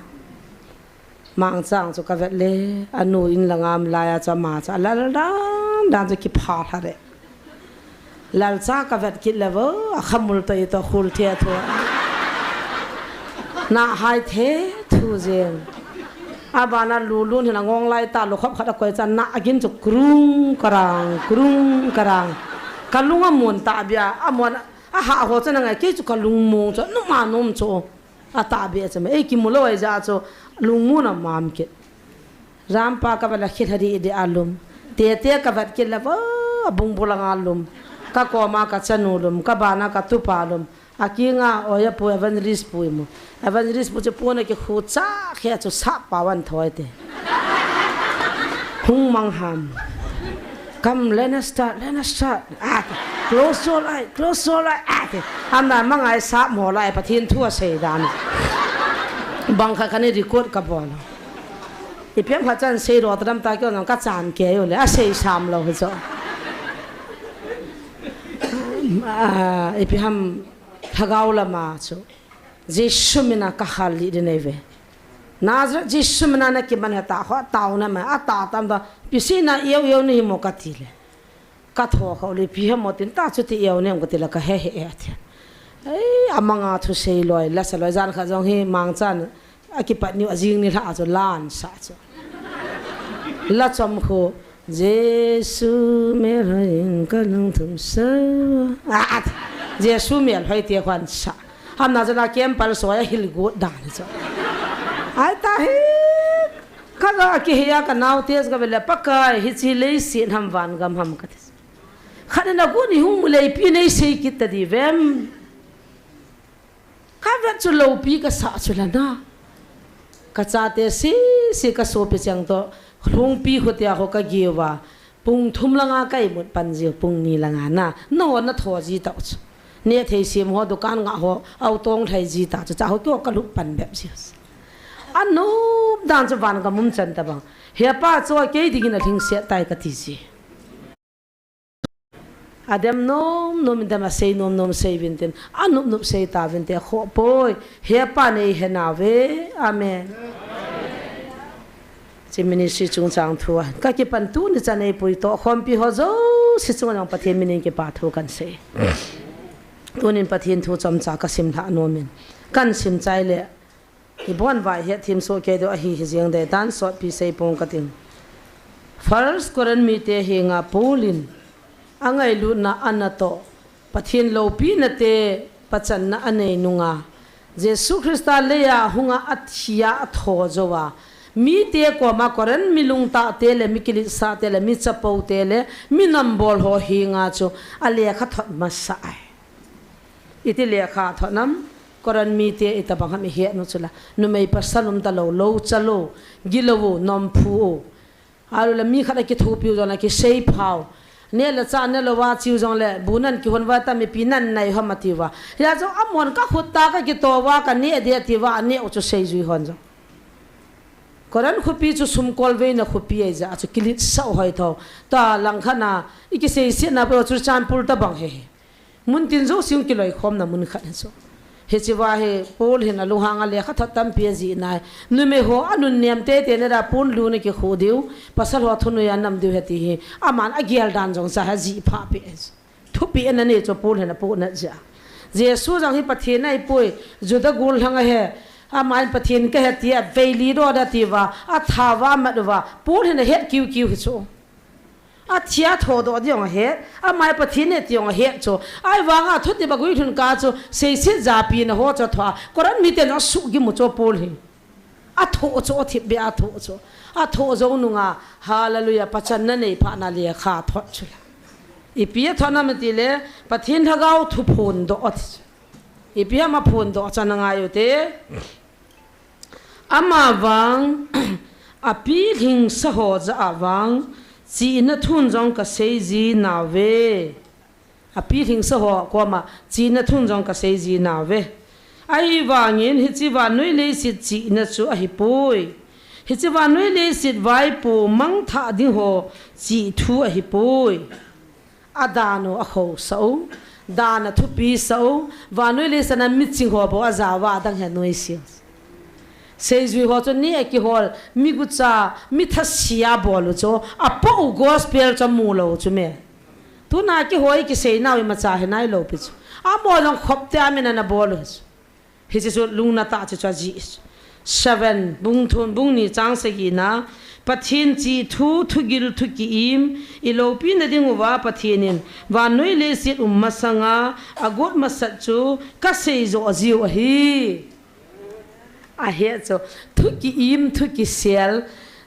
Mangcha chu kavet le, anu in langa um lai a chu ama chu alal dan dan chu kipha lha re. Lalcha ka vet kit le vo, a khamul to i to khul the thu. Na hai the thu jen. A bana lulun hin a ngong lai ta lu khop khat a koi cha na a gin chu krung karang, krung karang. Ka lung a mun ta bia, a mun a ha ho cha na ngai kei chu ka lung mung chu, nu ma num chu. A ta bia chu, ei ki mu lo ai ja chu, lung mun a mam kit. Rampa ka vet le khit hari de alum. Tete ka vet kit le vo, a bung bulanga lum. Ka koma ka chanu lum, ka bana ka tupa lum. A kinga oya pu evangelist pu imu. Evangelist pu chu pu na ki khu cha khe chu sa pa wan thoi te. Hung mang ham. Come, let us start, let us start. Ah, close your eye, close your eye. Ah, am na mangai sa mo lai Pathen thu a sei dan. Bang kha kani record ka bol. Ipi ham khat chan sei ro ta dam ta kyo nang ka chan ke yo le, a sei sam lo hi chu. Ah, ipi ham lhagao lama chu. Jesu mina ka hal li din ei ve. Nazareth Jesu mina na kiman ha ta ho tao na ma, a ta tam ta, pi si na yeu yeu ni hi mo ka ti le. Ka tho kha u le pi ha mo tin ta chu ti yeu nem ka ti le ka he he e ti. Ei, a manga thu sei loi, la sa loi jan kha jong hi mang chan. A kipat niu a jing ni lha chu lan sa chu. La chom khu, Jesu me ra in ka lung thum sa. A, a, Jesu me lhoi te khwan sa. Ham na jana kem pal so ya hil gut dan chu. Ai ta hi. Ka ga ki he ya ka nau te ka ve le Pakai hi chi lei si ham van gam ham ka ti. Khat na gu ni hung mu lei pi nei sei kit ta di vem. Ka vet chu lopi ka sa chu la na. Ka chate si si ka sopi chang to. Lhungpi khu tia ho ka giu va. Pung thum langa ka imut pan jiu pung ni langa na. Na ho na tho ji ta chu. Ne thei sim ho dukan nga ho au tong thai ji ta chu cha ho kyo ka lup pan bep ji. A nup dan chu van ka mum chan ta bang. He pa chu kei dingin a thing se tai ka ti ji. A dem nom nom in dem a sei nom nom sei vin tin. A nup nup sei ta vin te kho poi. He pa nei he na ve. Amen. Chi ministry chung chang thu a. Ka kipan tu ni chan ei pui to. Khompi ho jo si chung nang Pathen minin kipa thu kan sei. Tunin Pathen thu chom cha ka sim hla nom in. Kan sim chai le. I bon vai hiat thim so ke do ahi hi jeng de dan sot pi sei pong ka ting. First Corinth mi te hi nga Paul in a ngailutna ana to Pathen lopi na te pachanna a nei nunga Jesu Christa leia hunga a thia a tho jowa mi te koma Corinth mi lungta te le mi kilitsa te le mi chapo te le mi nambol ho hi nga chu a lekha thot masa ai. Iti lekha thonam, Corinth mi te ita bang ham i het nu chula. Numei pasal um ta lo, lo cha lo, gilo u, nom phu u. Alu le mi khat a kithupi u jong le kisei phau. Ne le cha ne lo wa chiu jong le, bu nan kihon wa ta mi pi nan nai hom ati wa. Ya jong amon ka khut ta ka kito wa ka ne de ati wa, ne u chu sei jui hon jong. Corinth khupi chu sumkol veina khupi ai ja chu kilit sau hoi tho. Ta langkhat na, i kisei si na pa chu Churachandpur ta bang he. Mun tin jo sing kiloi khom na mun khat he chu. He chi wa he Paul hin a lunghang a lekha thot tampi a ji nai. Numei ho a nun niam te te ne da pun lu ne ki khu diu. Pasal ho thunu ya nam diu he ti hi. Aman a gial dan jong sa ha ji pha pe. Thupi en a ne chu Paul hin a pu na ja. Jesu jong hi Pathen ai pui. Juda gul hang a he. Aman Pathen ka he ti a veili do da ti wa. A tha wa mat wa. Paul hin a het kiu kiu hi chu. A thia tho do diong a het, a mai Pathen ne tiong a het chu. Ai vanga thuti ba gui thun ka chu, seisit japi na ho chu thua. Koran mi te no su gi mu chu Paul hi. A tho chu, a thip be a tho chu. A tho zo nunga, hallelujah, pachan na nei pha na le kha thot chu la. Ipi a thona mati le, Pathen thagau thu phun do ot chu. Ipi a ma phun do chan ngai u te. Amavang, a pilhingsa ho ja avang, chihna thun jong ka sei ji nauve. A pilhingsa ho koma, chihna thun jong ka sei ji nauve. Ahivangin, hiche vannoi leiset chihna chu ahipoi. Hiche vannoi leiset vaipo mangthah ding ho chih thu ahipoi. A dan u a khosa u, dan a thupi sa u, vannoi leiset a miching ho bou a ja uva adang hi a nuisat. Seijui ho chu ni a kihol, mi gucha, mi thasia bol u chu, a po u gospel chu mu lou chu me. Tuna kihoi kiseinau imacha hi nailou pi chu. Amaho jong khop tia min ana bol u hi chu. Hiche chu lungna tah chu chu ajih chu. Seven, bung thum, bung ni chang sagi na. Pathen chih thu, thugil, thu ki-im, iloupina diuva Pathen in vannoi leiset um masanga agot masat chu kasei joh jiu ahi. Ahi chu, thu ki-im, thu kisel,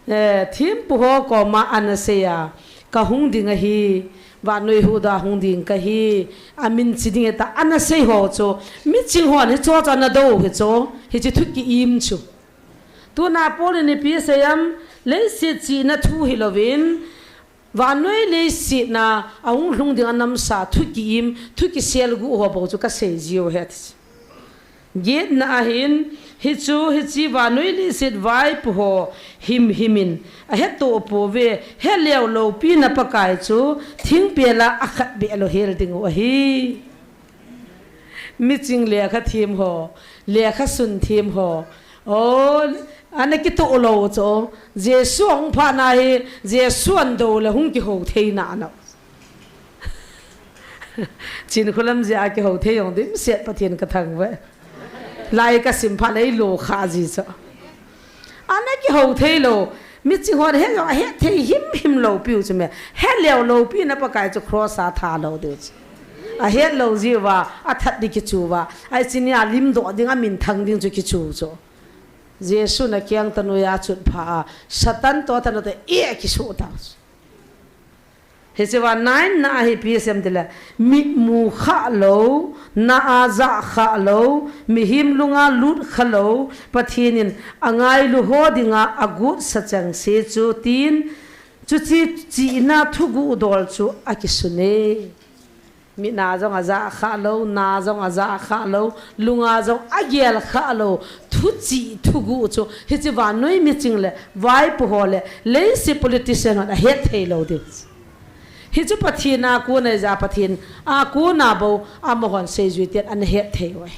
eh, thempu ho koma ana sei a, kahung ding ahi, vannoi huhdoh a hung ding kahi, amin chi ding ahi tia ana sei ho chu, miching hon hicho chu ana dou hi chu, hiche thu ki-im chu. Tuna Paul in ipi asei em, leiset chihna thu hilouvin, vannoi leiset a ahung lhung ding anamsa, thu ki-im, thu kisel guh ho bou chu kasei jiu ahi ati. Getna ahin, hichu, hiche vannoi leiset vaipo ho himhim in ahettoh pouve, heleu loupina Pakai chu thingpel a akhat beh louhel diu ahi. Miching lekha them ho, lekha sun them ho, o, ana kitoh lou chu, Jesu ahung phat na hi, Jesu ana dou le hung kihou thei nalou. Chinkholam jeh a kihou thei jong dimset Pathen kathangvah e. Lai kasim phat le eilo kha ji chu. Ana kihou thei lou. Miching hon he jong ahet thei himhim lou piu chu me. Heleu loupina Pakai chu cross a tha lou diu chu. Ahet lou jiuva, athat ding kichu uva. Ahi chu nia limdoh ding, amin thang ding chu kichu chu. Jesu in akeng tah noiya achut pha a, Satan toh tah natoh e akisoh tau chu. Hiche uva nine na a hi ipi asei em tile, mitmu khah lou, na a jah khah lou, mihem lunga lut kha lou, Pathen in angailu ho dinga agot sa chengse chu tin, chuche chihna thuguh dol chu akisun e. Mit a jong ajah khah lou, na jong ajah khah lou, lunga jong agel khah lou, thuchih thuguh chu, hiche vannoi miching le vaipo ho le leiset politician hon ahet thei lou diu. Hichu Pathen a kon ahi jeh a Pathen a kon a bou amahon seijui ten ana het thei uve.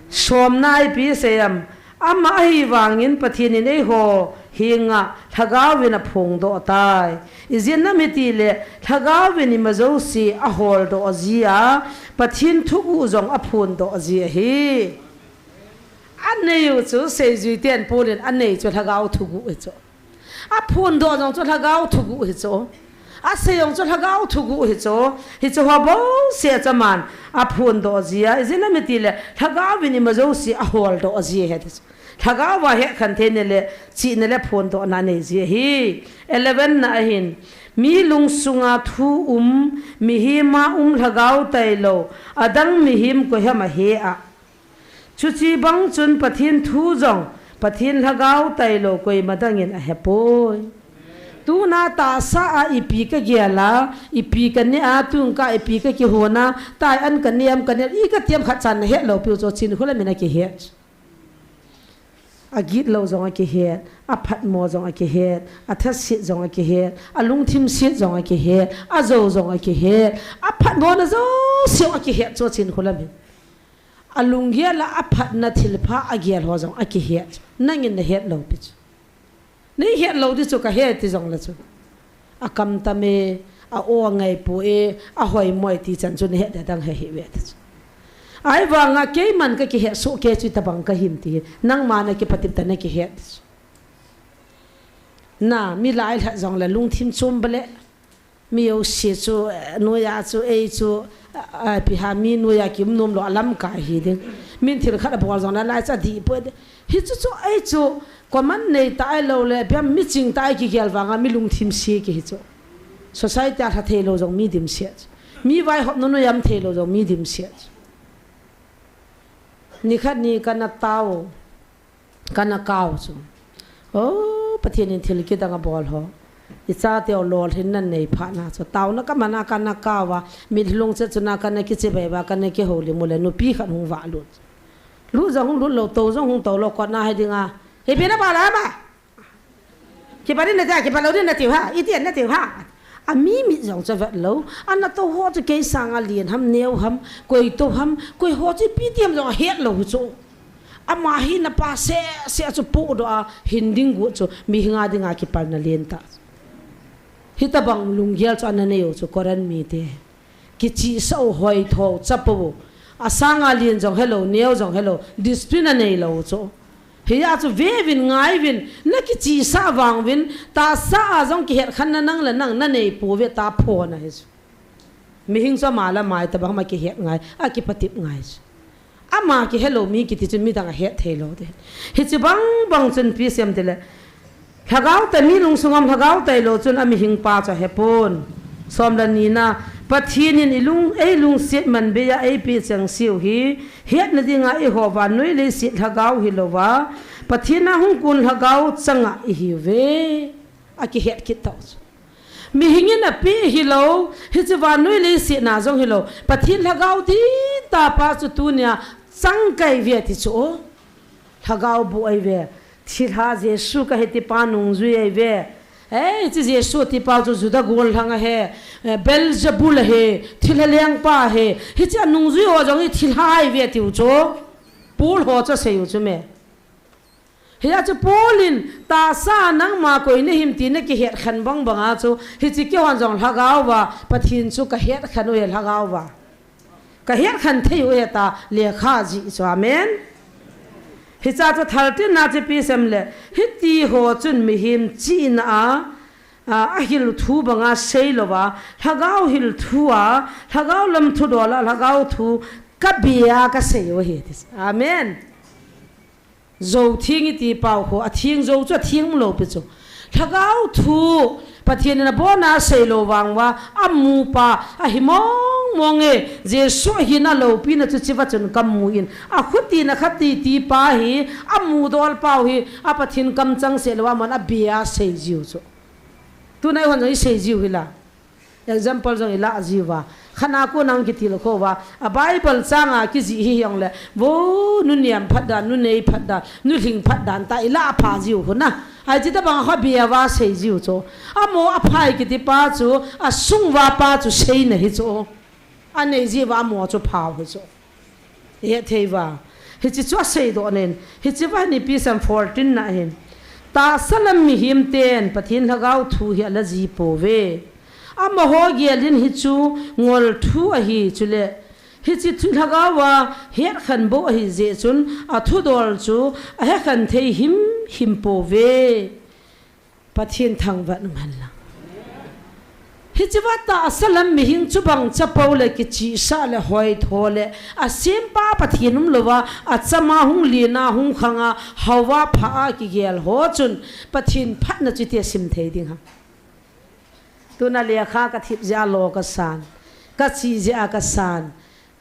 Somna a ipi asei em, ama ahivangin Pathen in eiho henga lhagao vin aphongdoh tai. Ijeh inem itile lhagao vin ima jouse aholdoh ji a, Pathen thuguh jong aphondoh ji ahi. Anei u chu seijui ten Paul in anei chu lhagao thuguh hi chu. Aphondoh jong chu lhagao thuguh hi chu. Asei jong chu lhagao thuguh hi chu. Hiche ho bouseh chu aman aphondoh ji a. Ijeh inem itile lhagao vin ima jouse aholdoh ji ahi ti chu. Lhagao va hetkhen theina le chihna le phondohna nei ji ahi. Eleven na ahin, mi lungsunga thu um, mihem a um lhagao tailou, adang mihem koiham ahe a. Chuche bang chun Pathen thu jong, Pathen lhagao tailou koima dangin ahepoi. Tuna tahsa a ipi kagel a, ipi kaneh a, tun ka ipi kakihon a, tai an kaneh am kaneh, i kati am khatcha nahet lou piu chu Chinkholam in akihet. Agitlou jong akihet, aphatmo jong akihet, athaset jong akihet, alungthim set jong akihet, ajou jong akihet, aphatmona jouse jong akihet chu Chinkholam in. Alunggel a aphatna thilpha agel ho jong akihet. Nangin nahet lou pi chu. Neihet lou di chu kahe ti jongle chu. Akam tam e, a-o angai poi, ahoimo e ti chan chu nahet ding dang ahi ve ti chu. Ahivanga keiman kakihet soh kei chu itobang kahim ti hi. Nangma nakipatep tah nakihet ti chu. Na, mi lai lhat jongle lungthim chom bale. Mi jouse chu, eh, noiya chu, ei chu, ah, ah, ipi ham mi noiya kium nom lou a lamkai hi ding. Min thil khat abol jongle lai chu adih poi ding. Hichu chu, ei chu, common nei tah ahilou le, ipi ham miching tah a kigel vanga mi lungthim se kihi chu. Society a lha theilou jong mi dimset chu. Mi vaihopna noiya um theilou jong mi dimset chu. Nikhat ni kana tao. Kana kao chu. O, Pathen in thil kidang abol ho. Ichateu lolhinna nei phat na chu. Taona kaman a kana kao a. Mitlhi lungchet chun a kana kichibai uva kana kihoulim u le nupi khat hung vah lut. Lut jong hung lut lou, tou jong hung tou lou, kotna hi dinga. Ipi nabol ham a? Kipat in nati a, kipat lou din natiu ham, iti in natiu ham. Ami mit jong chu avet lou. Ana tou ho chu kei sanga len ham, neo ham, koi tou ham, koi ho chu ipi ti ham jong ahet lou chu. Ama hi napa seh seh chu pohdoh a hin ding got chu, mihem a dinga kipalna len tah. Hitabang lunggel chu ana nei u chu Corinth mite. Kichihsah u, hoitho u, chapou u. Asanga lien jong helou, neo jong helou, discipline anei lou u chu. Hia chu ve uvin, ngai uvin, na kichihsah vang uvin, tahsa a jong kihetkhenna nang le nang nanei pouve, taphona hi chu. Mihing chu ama le ama hitabang ma kihet ngai, akipatep ngai chu. Ama kihelou mi kiti chun midang ahet thei lou te. Hiche bangbang chun ipi asei em tile, Lhagao tah mi lungsung a lhagao tailou chun amihing pa chu ahepon. Som le nina, Pathen in ilung, eilungset manbeiya eipeh chengse u hi, hetna dinga eiho vannoi leiset lhagao hilouva, Pathen a hung kon lhagao changa ihiuve. Akihet kit tau chu. Mihing in apeh hilou, hiche vannoi leiset na jong hilou, Pathen lhagao dihtah pa chu tunia chang kahiuve ti chu. Lhagao boh ahiuve. Thilha Jesu kahi tipa nungjui ahiuve. Ei, hiche Jesu tipa chu Juda gollhang ahi, eh, Beelzebul ahi, thilha lengpa ahi. Hiche anungjui ho jong hi thilha ahiuve tiu chu. Paul ho chu asei u chu me. Hia chu Paul in, tahsa nangma koi nahim ti nakihetkhen bangbanga chu, hiche keihon jong lhagao uva, Pathen chu kahetkhen u ahi lhagao uva. Kahetkhen thei u ahi tia lekha ajih chu, amen. Hiche chu thirteen na chu ipi asei em le, hitiho chun mihem chihna a, a, ahil thu banga seilouva, lhagao hil thu a, lhagao lam thudol a, lhagao thu kabeiya kasei u ahi ti. Amen. Jou theng iti pau ho, atheng jou chu atheng umlou pi chu. Lhagao thu, Pathen in abona seilou vang uva, amu pa, ahi mong mong e, Jesu ahina loupina chu hichea chun kamu in, akhuti nakhuti ti pa hi, amudol pau hi, a Pathen kamchang seilou a, amon abeiya sei jiu chu. Tuna eihon jong isei jiu hi la. Example jong ilah jiuva. Khat a kon nang kitilkhou va. A Bible changa kijih hi hijongle. Vo, nu niam phat dan, nu nei phat dan, nu lhing phat dan tia ilah pha jiu khu na. Ahi hitabang kha bia va sei jiu chu. Amaho aphai kiti pa chu, asung va pa chu seina hi chu. Anei jiuva amaho chu phau hi chu. Ihet thei uva. Hiche chu aseidoh nen. Hiche va hin ipi asei em fourteen na hin. Tahsa lam mihem ten Pathen lhagao thu hi ala ji pouve. Amaho gel in hichu ngol thu ahi chule. Hiche thu lhagao a hetkhen bou ahi jeh chun athudol chu ahekhen thei himhim pouve. Pathen thangvah in umhen lang. Hiche va tahsa lam mihem chu bang chapou le kichihsah le hoitho le asempa Pathen umlouva achama hung lina hung khanga haova pha a kigel ho chun Pathen phatna chu itia sim thei ding ham. Tuna lekha kathip jeh a lo kasan. Kachi jeh a kasan.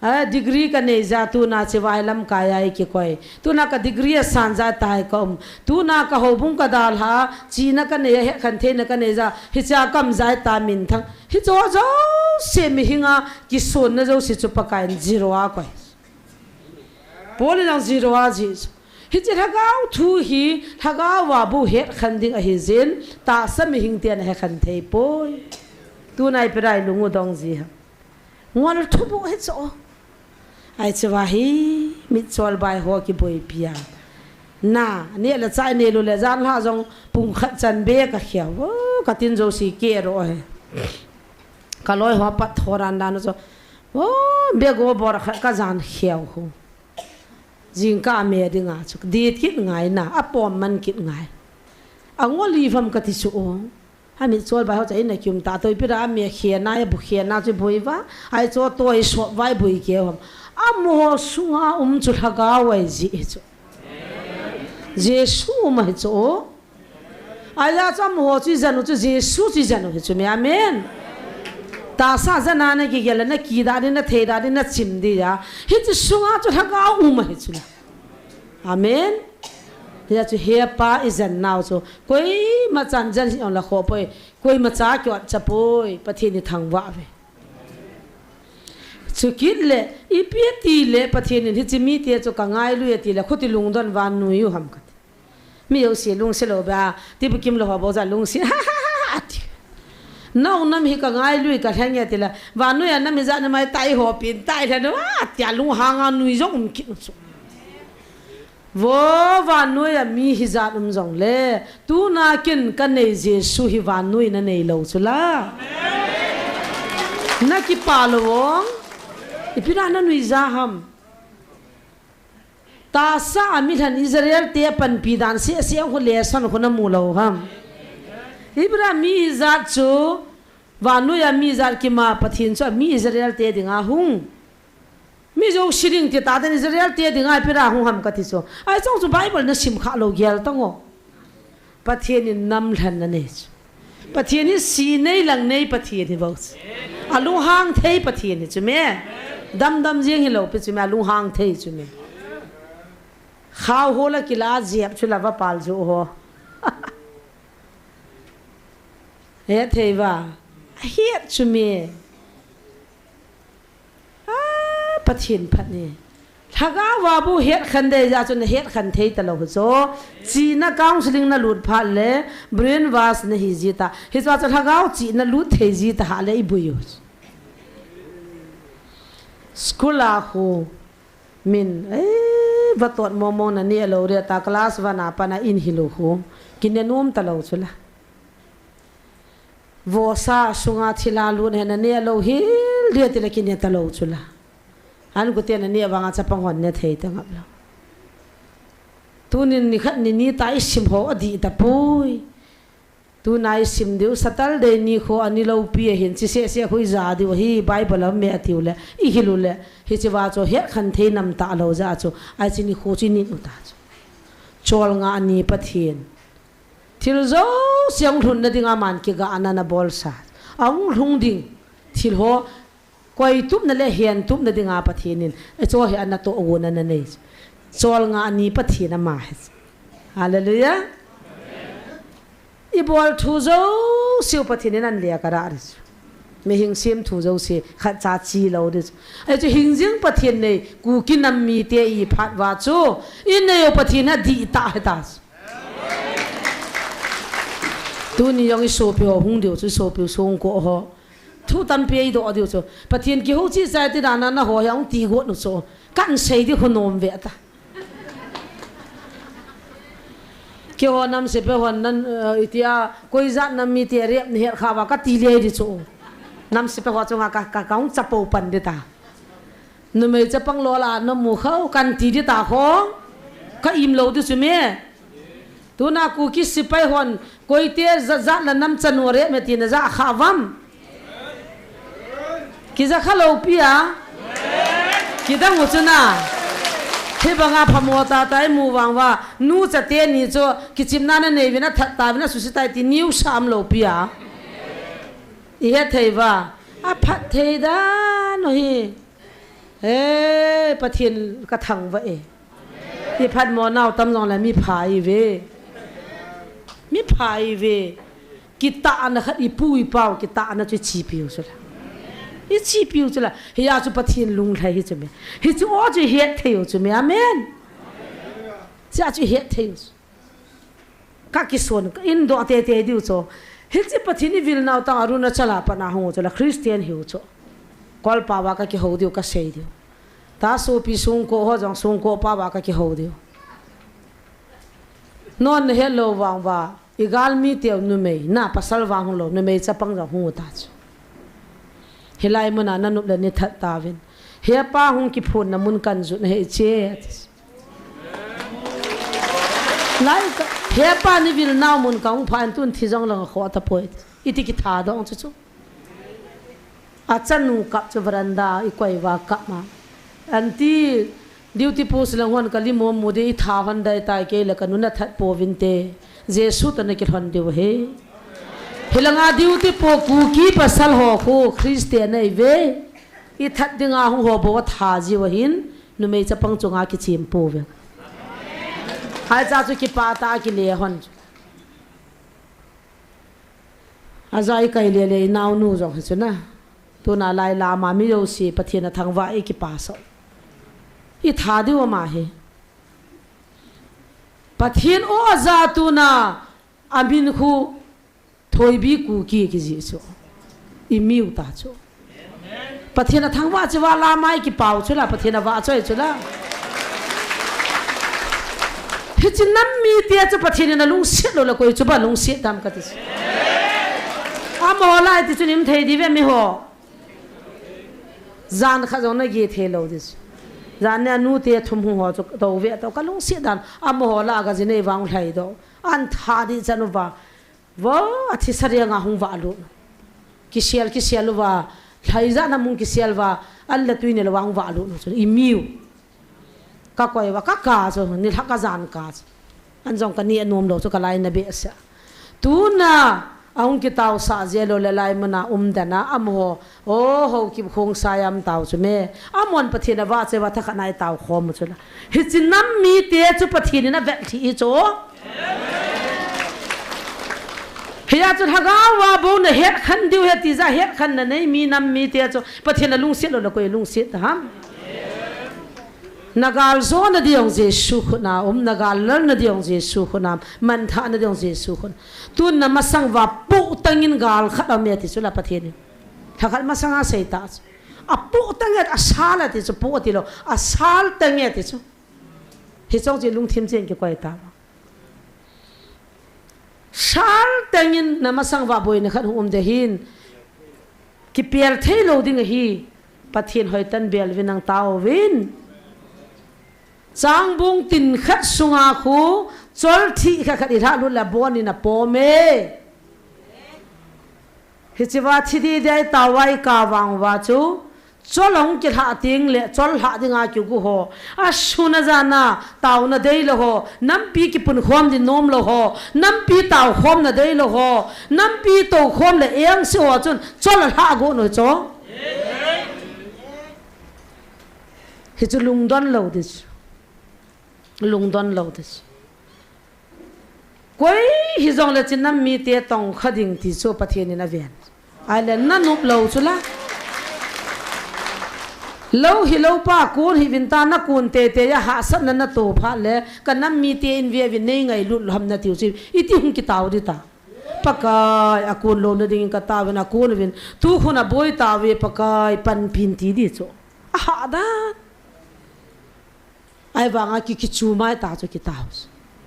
A, degree kanei jeh a tuna chivai lamkai a ikikoi. Tuna ka degree asan jeh a tai kaum. Tuna ka houbung kadalha, chihna kanei a, hetkhen theina kanei jeh a, hichea kaum jeh a tai minthang. Hicheho jouse mihinga kisonna jouse chu Pakaiyin zero a koi. Paul in jong zero a jih chu. Hiche lhagao thu hi, lhagao a bou hetkhen ding ahi jeh in, tahsa mihing ten ahekhen thei poi. Tuna ipi dia ilung u dong ji ham. Ngol thu bou hi chu. Ahi cheva hi mitchol bai ho kiboipi a. Na, neh le chah nei lou le jan lha jong pung khat chan be kakhel. O, katin jouse kero hi. Kaloi ho pat thoran dan chu. O, be go bor khat kajan khel khu. Jingkah me dinga chu. Dit kit ngai na, apom man kit ngai. Angol ivam kati chu o. Amitchol bai ho cha in a kium ta toh ipi dia ame khena, abu khena chu boi uva, ahi chu toh isop uva iboi keu ham. Amaho sunga um chu lhagao ahi jeh chu. Jesu um ahi chu. Ahia chu amaho chu ijen u chu Jesu chu ijen u hi chu me, amen. Tahsa jana nakigel le nakida ding, nathei da ding, nachim ding a. Hiche sunga chu lhagao um ahi chu la. Amen. Hia chu hepa ijen nau chu. Koima chan jen hi ong la kho poi. Koima cha kiot cha poi. Pathen ithangvah uve. Chukit le, ipi ati le, Pathen in hiche mite chu kangailui ati le, khuti lungdon vannoi u ham kati. Mi jouse lungse lou ba, tibukim lou ho bou jeh a lungse, ha, ha, ha, ha, ati. Nang nam hi kangailui kalheng e ati le, vannoi a nam ijat nam ahi tai ho pin tai lhen u, ati a lunghang a nui jong um kit u chu. Vo vannoi a mi hijat um jongle, tuna ken kanei Jesu hi vannoi nanei lou chula. Nakipa lou ong. Ipi na nanuija ham. Tahsa a milhen Israel te panpi dan seh seh khu lesson khu namu lou ham. Ipi na mi hijat chu, vannoi a mi jat kima Pathen chu a mi Israel te dinga hung. Mi jouse ding ti taten Israel te dinga ipi na hung ham kati chu. Ahi chong chu Bible nasim kha lou gel tang o. Pathen in namlhen nanei chu. Pathen hi si nei lang nei Pathen hi bou chu. Alunghang thei Pathen hi chu me. Damdam jeng hilou pi chu me, alunghang thei chu me. Khao ho la kila jep chu la vapal ju ho. Hethei va. Ahet chu me. Ah, Pathen phat ni. Lhagao a bou hetkhen dei jeh chun nahetkhen thei talou hi chu. Chihna counseling nalut phat le brainwash nahi ji ta. Hichea chu lhagao chihna lut thei ji ta ha le ibui u. School a khu min, eh, vatot momo naneh lou re ta class one a pat a in hilou khu. Kine nom talou chula. Vosa sunga thila lut he naneh lou hil dia tile kine talou chula. An kute naneh vanga chapang hon ne thei ta ngap lou. Tunin nikhat ni ni ta isim ho adih tapoi. Tuna isim diu Saturday ni khu ani loupi ahin chi seh seh khu ija diu hi Bible a me atiu le. Ihil u le. Hiche va chu hetkhen thei nam talou jeh chu. Ahi chi ni khu chi ni u ta chu. Cholngah ni Pathen. Thil jouse ahung lhun na dinga aman kigahna ana bolsa. Ahung lhung ding thil ho koitupna le hentupna dinga Pathen in. Ahi chu hi ana toh gon ana nei. Cholngah ni Pathen ama hi. Hallelujah. Ibol thu jouse u Pathen in ana lekha rah ri chu. Mihing sem thu jouse khat cha chi lou ri chu. Ahi chu hingjing Pathen nei Kuki nam mite iphat va chu. Inei u Pathen adih ta hi ta chu. Tuni jong isopi ho hung diu chu, isopi u songko ho. Thu tampi eidoh diu chu. Pathen kihou chi chai ti dan a naho hi ahung ti got u chu. Kan sei di khu nom ve ta. Keiho nam sepai hon nan, eh, itia, koi jat nam mite rep nahet kha va kati lei di chu. Nam sepai ho chunga ka, ka, kahung chapo pan di ta. Numei chapang lol a namu khau kan ti di ta ho. Ka im lou di chu me. Tuna Kuki sepai hon, koite jat jat la nam chanu rep me tina ja kha vam. Kija kha lou pi a. Kidang u chu na. Hibanga phamo tah tah imu vang uva. Nu chate ni chu kichimna nanei uvin athat tauvin asuhset tai ti niu sam lou pi a. Ihet thei uva. Aphat thei dan u hi. Eh, Pathen ka thangvah e. Iphatmo nau tam jongle mipha ive. Mipha ive. Kitahna khat ipu ipau, kitahna chu ichepiu chula. Ichepiu chula. Hia chu Pathen lunglhai hi chu me. Hichu o chu ihet thei u chu me. Amen. Chia chu ihet thei u chu. Ka kison, ka indoh tete diu chu. Hiche Pathen ivil nau tang Arunachal a pat a hung u chu la Christian hiu chu. Kolpa uva ka kihou diu, ka sei diu. Ta sopi songko ho jong songko pa uva ka kihou diu. Non nahet lou vang uva, igalmi teu numei, na pasal vang hung lou, numei chapang jong hung u ta chu. Hilai mun a nanop le nithat tauvin. Hepa hung kiphonna mun kan jut nahi che. Lai ka, hepa ni vil nau mun kahung phan tun thi jong lang kho tapoi. Iti kitha dong chu chu. Achanu kap chu veranda ikoi uva kap ma. Aunty, duty post lang hon kali mo mo de itha hon dai tai kei le kanu nathat pouvin te. Jesu toh nakilhon diu ahi. Hilanga duty po Kuki pasal ho khu Christian ahi ve. Ithat dinga hung ho bou atha jiu ahin. Numei chapang chunga kichim pouve. Haicha chu kipah tah a kile hon chu. Aja ikai lele inaonu jong hi chu na. Tuna lai lama mi jouse Pathen athangvah ikipah sah. Itha diu ama hi. Pathen o aja tuna amin khu Thoibi Kuki kijih chu. Imiu ta chu. Pathen athangvah chu va lama ikipau chu la, Pathen avahchoi chu la. Hiche nam mite chu Pathen in alungset lou le koi chu ba lungset tam kati. Amaho lai ti chu nim thei diu ve miho. Jan khat jong nagel thei lou ding. Jan nia nute thum hung ho chu tou ve tou kalungset dan. Amaho lah a gajinei vang lhai doh. An tha ding chan uva. Vo, athi sariang a hung valut. Kisel, kisel uva. Lhai jan a hung kisel uva. An le tui nel uva hung valut chu. Imiu. Kakoi uva, kaka chu. Nilhah kajan ka chu. An jong kaneh nom lou chu kalai na behseh. Tuna, ahung kitaosah jeh lou le lai muna um dan a, amaho, o, Haokip Khongsai a um tau chu me. Amahon Pathen avahchoi uva thakhat na itao khom u chu la. Hiche nam mite chu Pathen in avet lhih hi chu. Hia chu lhagao a bou nahet khen diu ahi ti jeh a het khen nanei mi nam mite chu Pathen alungset lou le koi lungset ta ham. Nagal jona ding jong Jesu khut na um, nagal lalna ding jong Jesu khut na um, manthahna ding jong Jesu khut. Tun na masang uva poh tangin gal khat aume ti chu la Pathen in. Lhakhat masang a sei ta chu. Apoh tange asal ati chu, poh ati lou. Asal tange ati chu. Hiche chu lungthim chen kikoi ta. Sal tengin na masang uva boina khat hung um ding ahin. Kipel thei lou ding ahi. Pathen hoitah in bel uvin nang tao uvin. Changbung tin khat sunga khu chol thih khat khat ilhah lut le abon in apom e. Hiche uva thi ding dei tao uva ikah vang uva chu. Chol ahung kilhah teng le, chol lhah dinga kigu ho. Asun ajan a, taona deilou ho. Nampi kipunkhom ding nomlou ho. Nampi taokhomna deilou ho. Nampi toukhom le engse ho chun, chol alhah got u chu. Hichu lungdon lou ding chu. Lungdon lou ding chu. Koi hijongle hiche nam mite tongkha ding ti chu Pathen in aven. Ahile nanop lou chu la. Lou hilou pa kun hih uvin ta nakun teitei a hahsatna nato phat le ka nam mite in ve uvin nei ngailut lou ham natiu chu iti hung kitao ding ta. Pakai akun louna dingin katao uvin akun uvin tukhun aboi tauve Pakai panpi in ti ding chu. Ahahdan. Ahivanga ki, kichu mai ta chu kitao.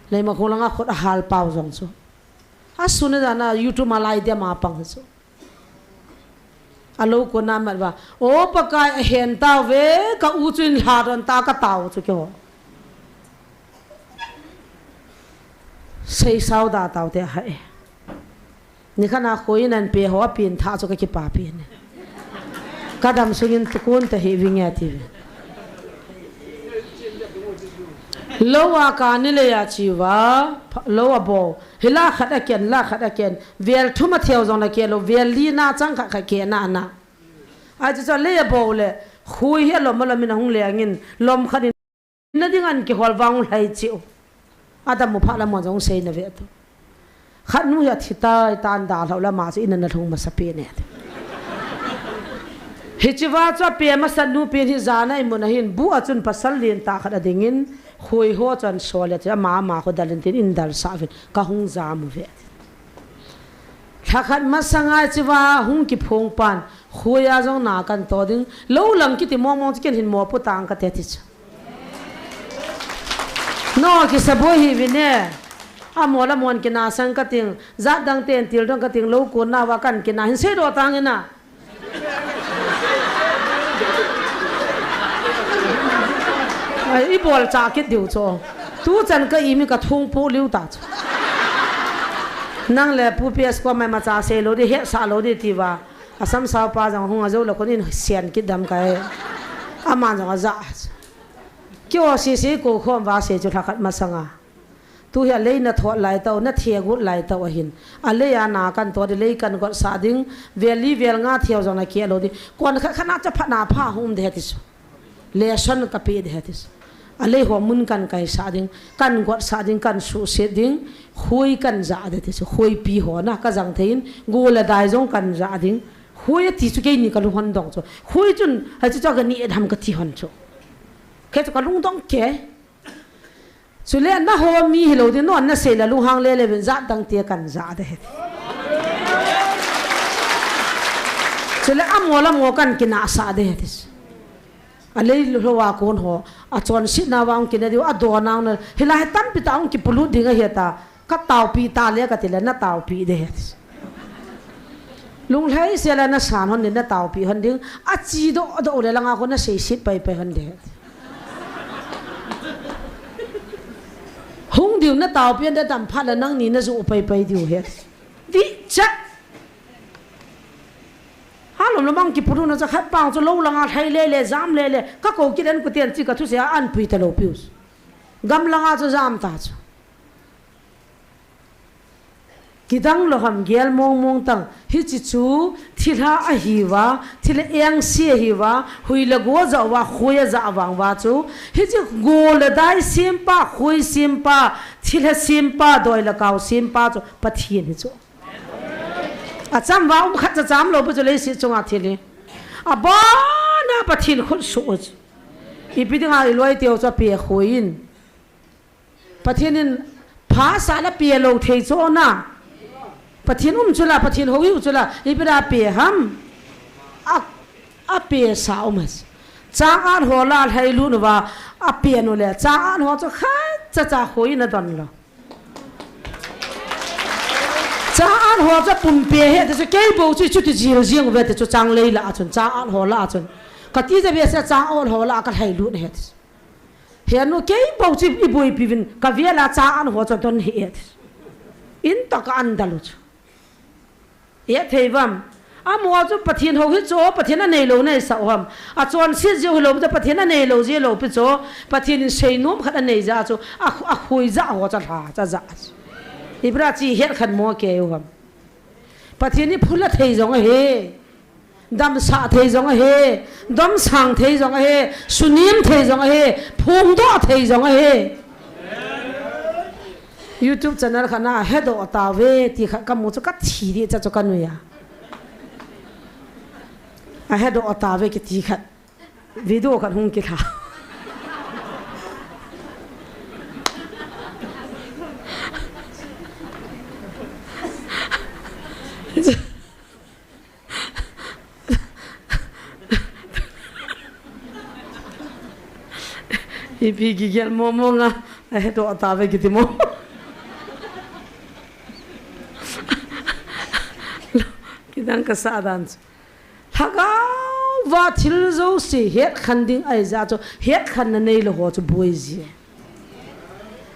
Leimakhong langa khut ahal pau jong chu. Asun ajan a YouTube a lai dia ma pang chu. Alou kona mat uva. O Pakai ahen tauve ka u chu in lha don ta katao chu keiho. Seisao da tau te ahe. Nikhat a khoi in anpe ho apen tha chu kakipapi ne. Kadam sungin tukun tahih vinge ati ve. Lou a kani lei a che uva, lou abou. Hi la khat aken, la khat aken. Vel thum atheu jong la kelou, vel li na chang khat khat kena na. Ahi chu chu lei abou le, khoi hi alom alom in ahung lengin, lom khat in na ding an kihol vang u lhai chiu. Adam u phat lam jong sei na ve tu. Khat nu hi athi tai tan dalhau lama chu in ana lhung masa pen e. Hiche va chu ape masa nu pen hi jana imun ahin bu a chun pasal lentah khat adingin khoi ho chun sol le chu ama ama khu dalin tin in dalsah uvin kahung jam uve. Lhakhat masanga hiche va hung kiphong pan, khoi a jong na kan to ding, lou lang kiti mong mong chu ken hin mopo tang kate ti chu. No, kisaboi hih uvin e. Amol amon kina sang kating, jat dang ten til dong kating, lou konna va kan kina, hin seidoh tang in a. Ai, ibol cha kit diu chu. Tuchan ka imi kathung pu liu ta chu. Nang le Pu P S ko mai macha seilou di, hetsah lou di ti va. Asam sao pa jong hung ajou lou kon in sian kit dam kai. Aman jong aja. Kio sisi ko khom va se chu lhakhat masanga. Tu hi alei na thot lai tau, na thegut lai tau ahin. Alei a na kan to di lei kan gotsah ding, vel li vel nga theu jong na keh lou di. Kon khat khat na chaphat na pha hung um de ti su. Lesson ka pe de ti su. Alei ho mun kan kaisah ding, kan gotsah ding, kan suhset ding, khoi kan ja de ti su. Khoipi ho na ka jang thei in, gol a dai jong kan ja ding. Khoi ati chu keini ka lung hon dong chu. Khoi chun, hai chu chu ka ni edham ka ti hon chu. Kei chu ka lung dong ke. Chule na ho mi hilou di, non na sei la lunghang lele uvin jat dang te kan ja de he. Chule amo le amo kan kinahsah de he. Alei lou a kon ho, Achonsetna vang kina diu, adonang na. Hilai tampi ta hung kipolut ding ahi ta. Ka taopi ta le kati le na taopi de. Lunglhai se la na san hon ding, na taopi hon ding. Achi doh doh le langa ko na seiset pai pai hon de. Hung diu na taopi hon de, tam phat la nangni na ju pai pai diu he. Di chat. Halom lo mang kipolut na cha khat pang chu lo langa lhai le le, jam le le. Ka ko kit en kuten chi ka thusei a an pui ta lo piu. Gam langa chu jam ta chu. Kidang lo ham gel mong mong tang. Hichi chu thilha ahi va, thilha engse ahi va, hui le go ja va, khoi a ja vang va chu. Hichi go le dai sempa, khoi sempa, thilha sempa, doi le kau sempa chu Pathen hi chu. Acham va um khat cha cham lo pu chu leiset chunga thil hi. Abana Pathen khut su chu. Ipi dinga i loi teu chu pe khoi in. Pathen in pha sa la pe lo thei chu na. Pathen um chu la, Pathen ho hiu chu la, ipi da pe ham. A, a pe sa um has. Chang an ho la lhai lu nu va, a pe nu le. Chang an ho chu khat cha cha khoi na don lo. Chang an ho chu pum pe he te chu kei bo chu chu ti jil jing ve te chu chang lei la chun, chang an ho la chun. Ka ti ja ve se chang an ho la ka lhai lu he te. He nu kei bo chu i boipi vin ka ve la chang an ho chu don he te. In ta ka an da lu chu. Hethei vam. Amaho chu Pathen ho hi chu, Pathen anei lo nei sa ham. Achonset jeh hi lo chu, Pathen anei lo jeh lo pi chu. Pathen in seinom khat anei jeh chu. A, a khoi ja ho cha lha, cha ja. Ibra chi het khan mo ke u ham. Pathen hi phula thei jong ahi. Damsah thei jong ahi. Domsang thei jong ahi. Sunem thei jong ahi. Phongdoh thei jong ahi. YouTube channel khat na hedoh tave ti khat kamu chu kathi di cha chu kanui a. Ahedoh tave kiti khat. Video khat hung kitha. Ipi kigel mo mo nga, ahedoh tave kiti mo. Kidang kasa dan chu. Lhagao va thil jouse hetkhen ding ahi jeh chu, hetkhenna nei lo ho chu boi ji.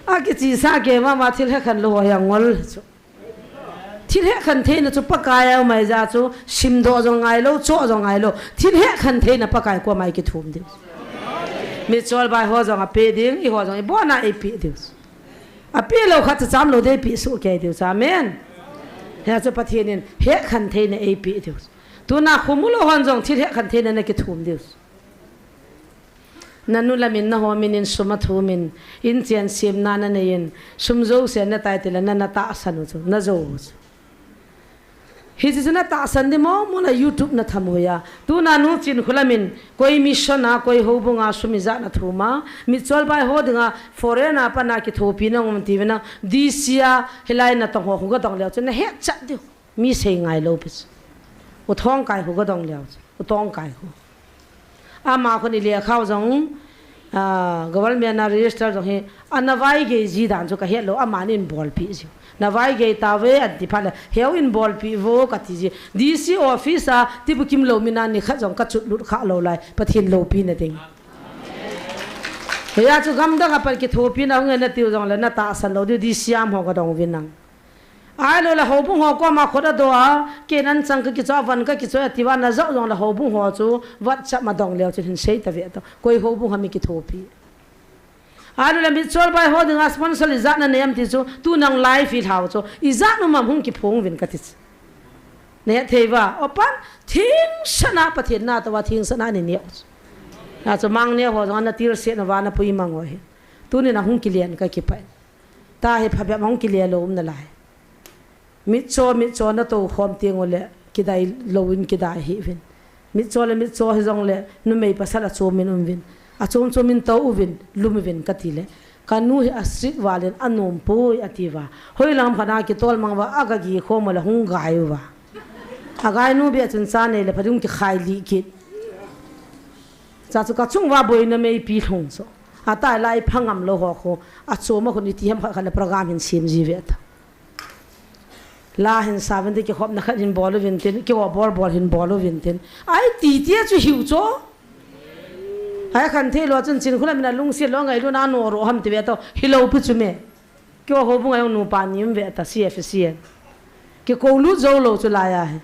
Akichi sa ke mama thil hetkhen lo ho hi angol chu. Thil hetkhen theina chu Pakai a um ahi jeh chu, simdoh jong ngai lo, choh jong ngai lo. Thil hetkhen theina Pakai koma i kithum diu. Mitchol bai ho jong ape ding, i ho jong i bona ei pe diu. Ape lo khat cha cham lo dei pe su ke diu. Amen. Hia chu Pathen in hetkhen theina ei pe diu. Tuna khum u lo hon jong thil hetkhen theina na kithum diu. Na nu la min, na ho min in sum athum in, in chen semna na nei in, sum jouse na tai ti la na, na tahsan u chu, na jou u chu. Hichi chu na tahsan di mo, mo la YouTube na tham u hia. Tuna nu Chinkholam in, koi mission a, koi houbung a sum ijat na thum a, Mitchol bai ho dinga, foreign a pat na kithopi na um ti ve na, D C a, hilai na tong ho, hu ka tong leo chu, na het chat diu. Mi sei ngai lo pi chu. U Thongkai khu ka dong leo chu. U Thongkai khu. Ama khu ni le khau jong, ah, government na register jong hi, ana vai gei ji dan chu ka het lo, ama nin bolpi ji. Na vai gei ta ve an ti phat le, heu in bolpi vo ka ti ji. D C office a, ti bukim lo mi na ni khat jong ka chut lut kha lo lai, Pathen lopi na ding. Hia chu gamdang a pat kithopi na hung e na tiu jong le, na tahsan lo diu D C a mo ka dong vin nang. Ahilou le houbung ho koma khut adoh a, kei nan chang ka kicho, van ka kicho, ati va na jao jong le houbung ho chu, WhatsApp ma dong leo chu hin sei ta ve to. Koi houbung ham i kithopi. Ahilou le Mitchol bai ho dinga sponsor ijat na nei em ti chu, tu nang live i lhau chu, ijat nu mam hung kiphong vin ka ti chu. Ne thei va, opan, thingsan a Pathen na to va thingsan a ni neo chu. Na chu mang neo ho jong na tilse na va na pui mang ho hi. Tuni na hung kilian ka kipai. Ta hi phabep hung kile lo um nalai. Mitcho, mitcho na to khom teng u le, kidai lo in kidai hi vin. Mitcho le mitcho hi jong le, numei pasal a chom in um vin. A chom chom in to u vin, lum vin ka ti le. Ka nu hi a strict val in a nom poi a ti va. Hoi lam khat na kitol mang va, a ka gi khom u le hung gai u va. A gai nu bia chun cha nei le pha dung kikhai li kit. Cha chu ka chung va boina meipi lhung chu. Ata lai phangam lou ho khu. Achom a khun iti ham khat khat le program hin sem ji ve ta. La hin sa uvin tin, kikhopna khat hin bol uvin tin, kiho bol bol hin bol uvin tin. Ai ti tia chu hiu cho. Ai khan thei lou chun chin khula mina lungsiat lou ngailutna no ro ham ti ve to. Hilou pi chu me. Kiho ho bu ngai nupa ni um ve ta C F C. Kikou lut jou lou chu lai a hi.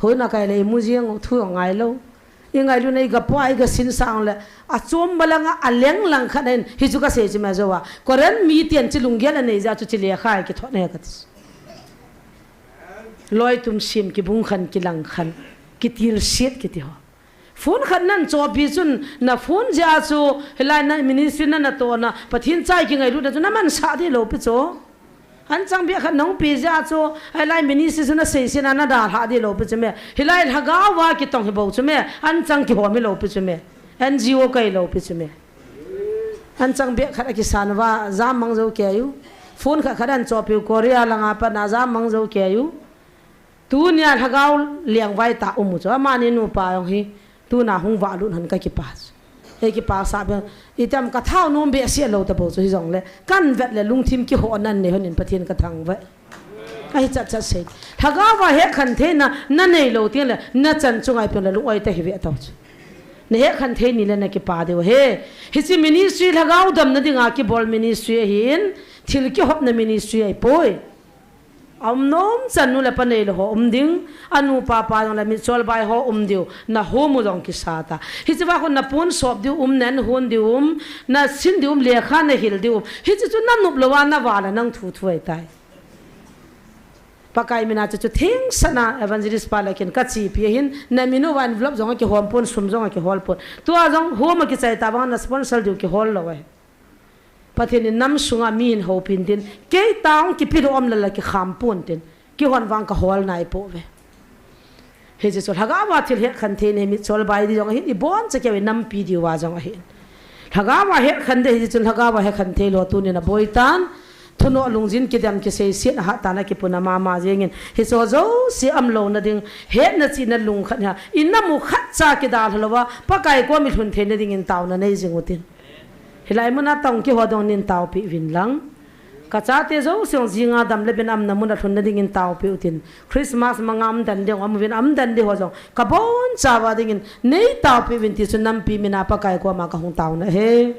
Hoina kai le imu jeng thu ngai lou. I ngailutna i ga pua i ga sin sang le. Achom balanga aleng lang khat in hi chu ka sei chu me jo a. Koren mi tian chi lunggel anei ja chu chi le khai kithot ne ka ti. Loi tum sim kibung khan kilang khan. Kitil siat kiti ho. Phone khat nan chopi chun na phone ja chu hilai na ministry na na to na Pathen chai kingailut na chu na man sa di lou pi chu. An chang bia khat nong pi ja chu, ai lai ministry chu na sei sina na da lha di lou pi chu me. Hilai lhagao va kitong hi bou chu me. An chang kiho mi lou pi chu me. N G O kai lou pi chu me. An chang bia khat a kisan va jam mang jo ke u. Phone khat khat an chopi u Korea langa pa na jam mang jo ke u. Tunia lhagao liang vai ta um u chu. Amani nupa jong hi. Tuna hung va lut han ka kipa chu. Ei kipa sa be, itam ka thau nom be sia lou ta bo chu hi jong le. Kan vet le lungthim kiho nan ne honin Pathen ka thang ve. Ahi chat chat sei. Lhagao va he khan thei na, na nei lou ting le, na chan chu ngai pen le lu oi ta hi ve tau chu. Na he khan thei ni le na kipa deu he. Hi chi ministry lhagao dam na dinga kibol ministry ahin, thil kihop na ministry ai poi. A um nom chan nu le pa nei le ho um ding, a nu pa pa jong le mitchol bai ho um diu, na home u jong kisa ta. Hichi va khun na pun sop diu um, na hun diu um, na sin diu um, lekha na hil diu um. Hichi chu na nup lou a na va la nang thu thu ai tai. Pakai mina chu chu thing sana evangelist pa le kin ka chi pi hin, na minu va envelope jong a kihom pun, sum jong a kihol pun. Tua jong home a kichai ta bang na sponsor diu kihol lou ai. Pathen in nam sunga mi hin hopin tin, kei tang kipi lou um lala kikham pon tin, kihon vang ka hol nai po ve. Hichi chu lhagao va thil he khan thei nei mitchol bai di jong ahin, i bon cha keu i nampi diu va jong ahin. Lhagao va he khan de hichi chu lhagao va he khan thei lou tunin a boi tan, thuno lungjin kidem kisei siat a hat tan a kipuna mama jengin. Hichi ho jouse um lou na ding, hetna chihna lung khat ha, i nam u khat cha kidal lou va, Pakai kom i lhun thei na dingin tauna nei jing u tin. Hilai muna tong kiho dong nin taopi vin lang. Ka chate jouse jong jinga dam le bin amna muna lhun na dingin taopi u tin. Christmas manga um dan ding um vin um dan ding ho jong. Ka bon cha va dingin nei taopi vin ti chu nampi mina Pakai koma ka hung tauna he.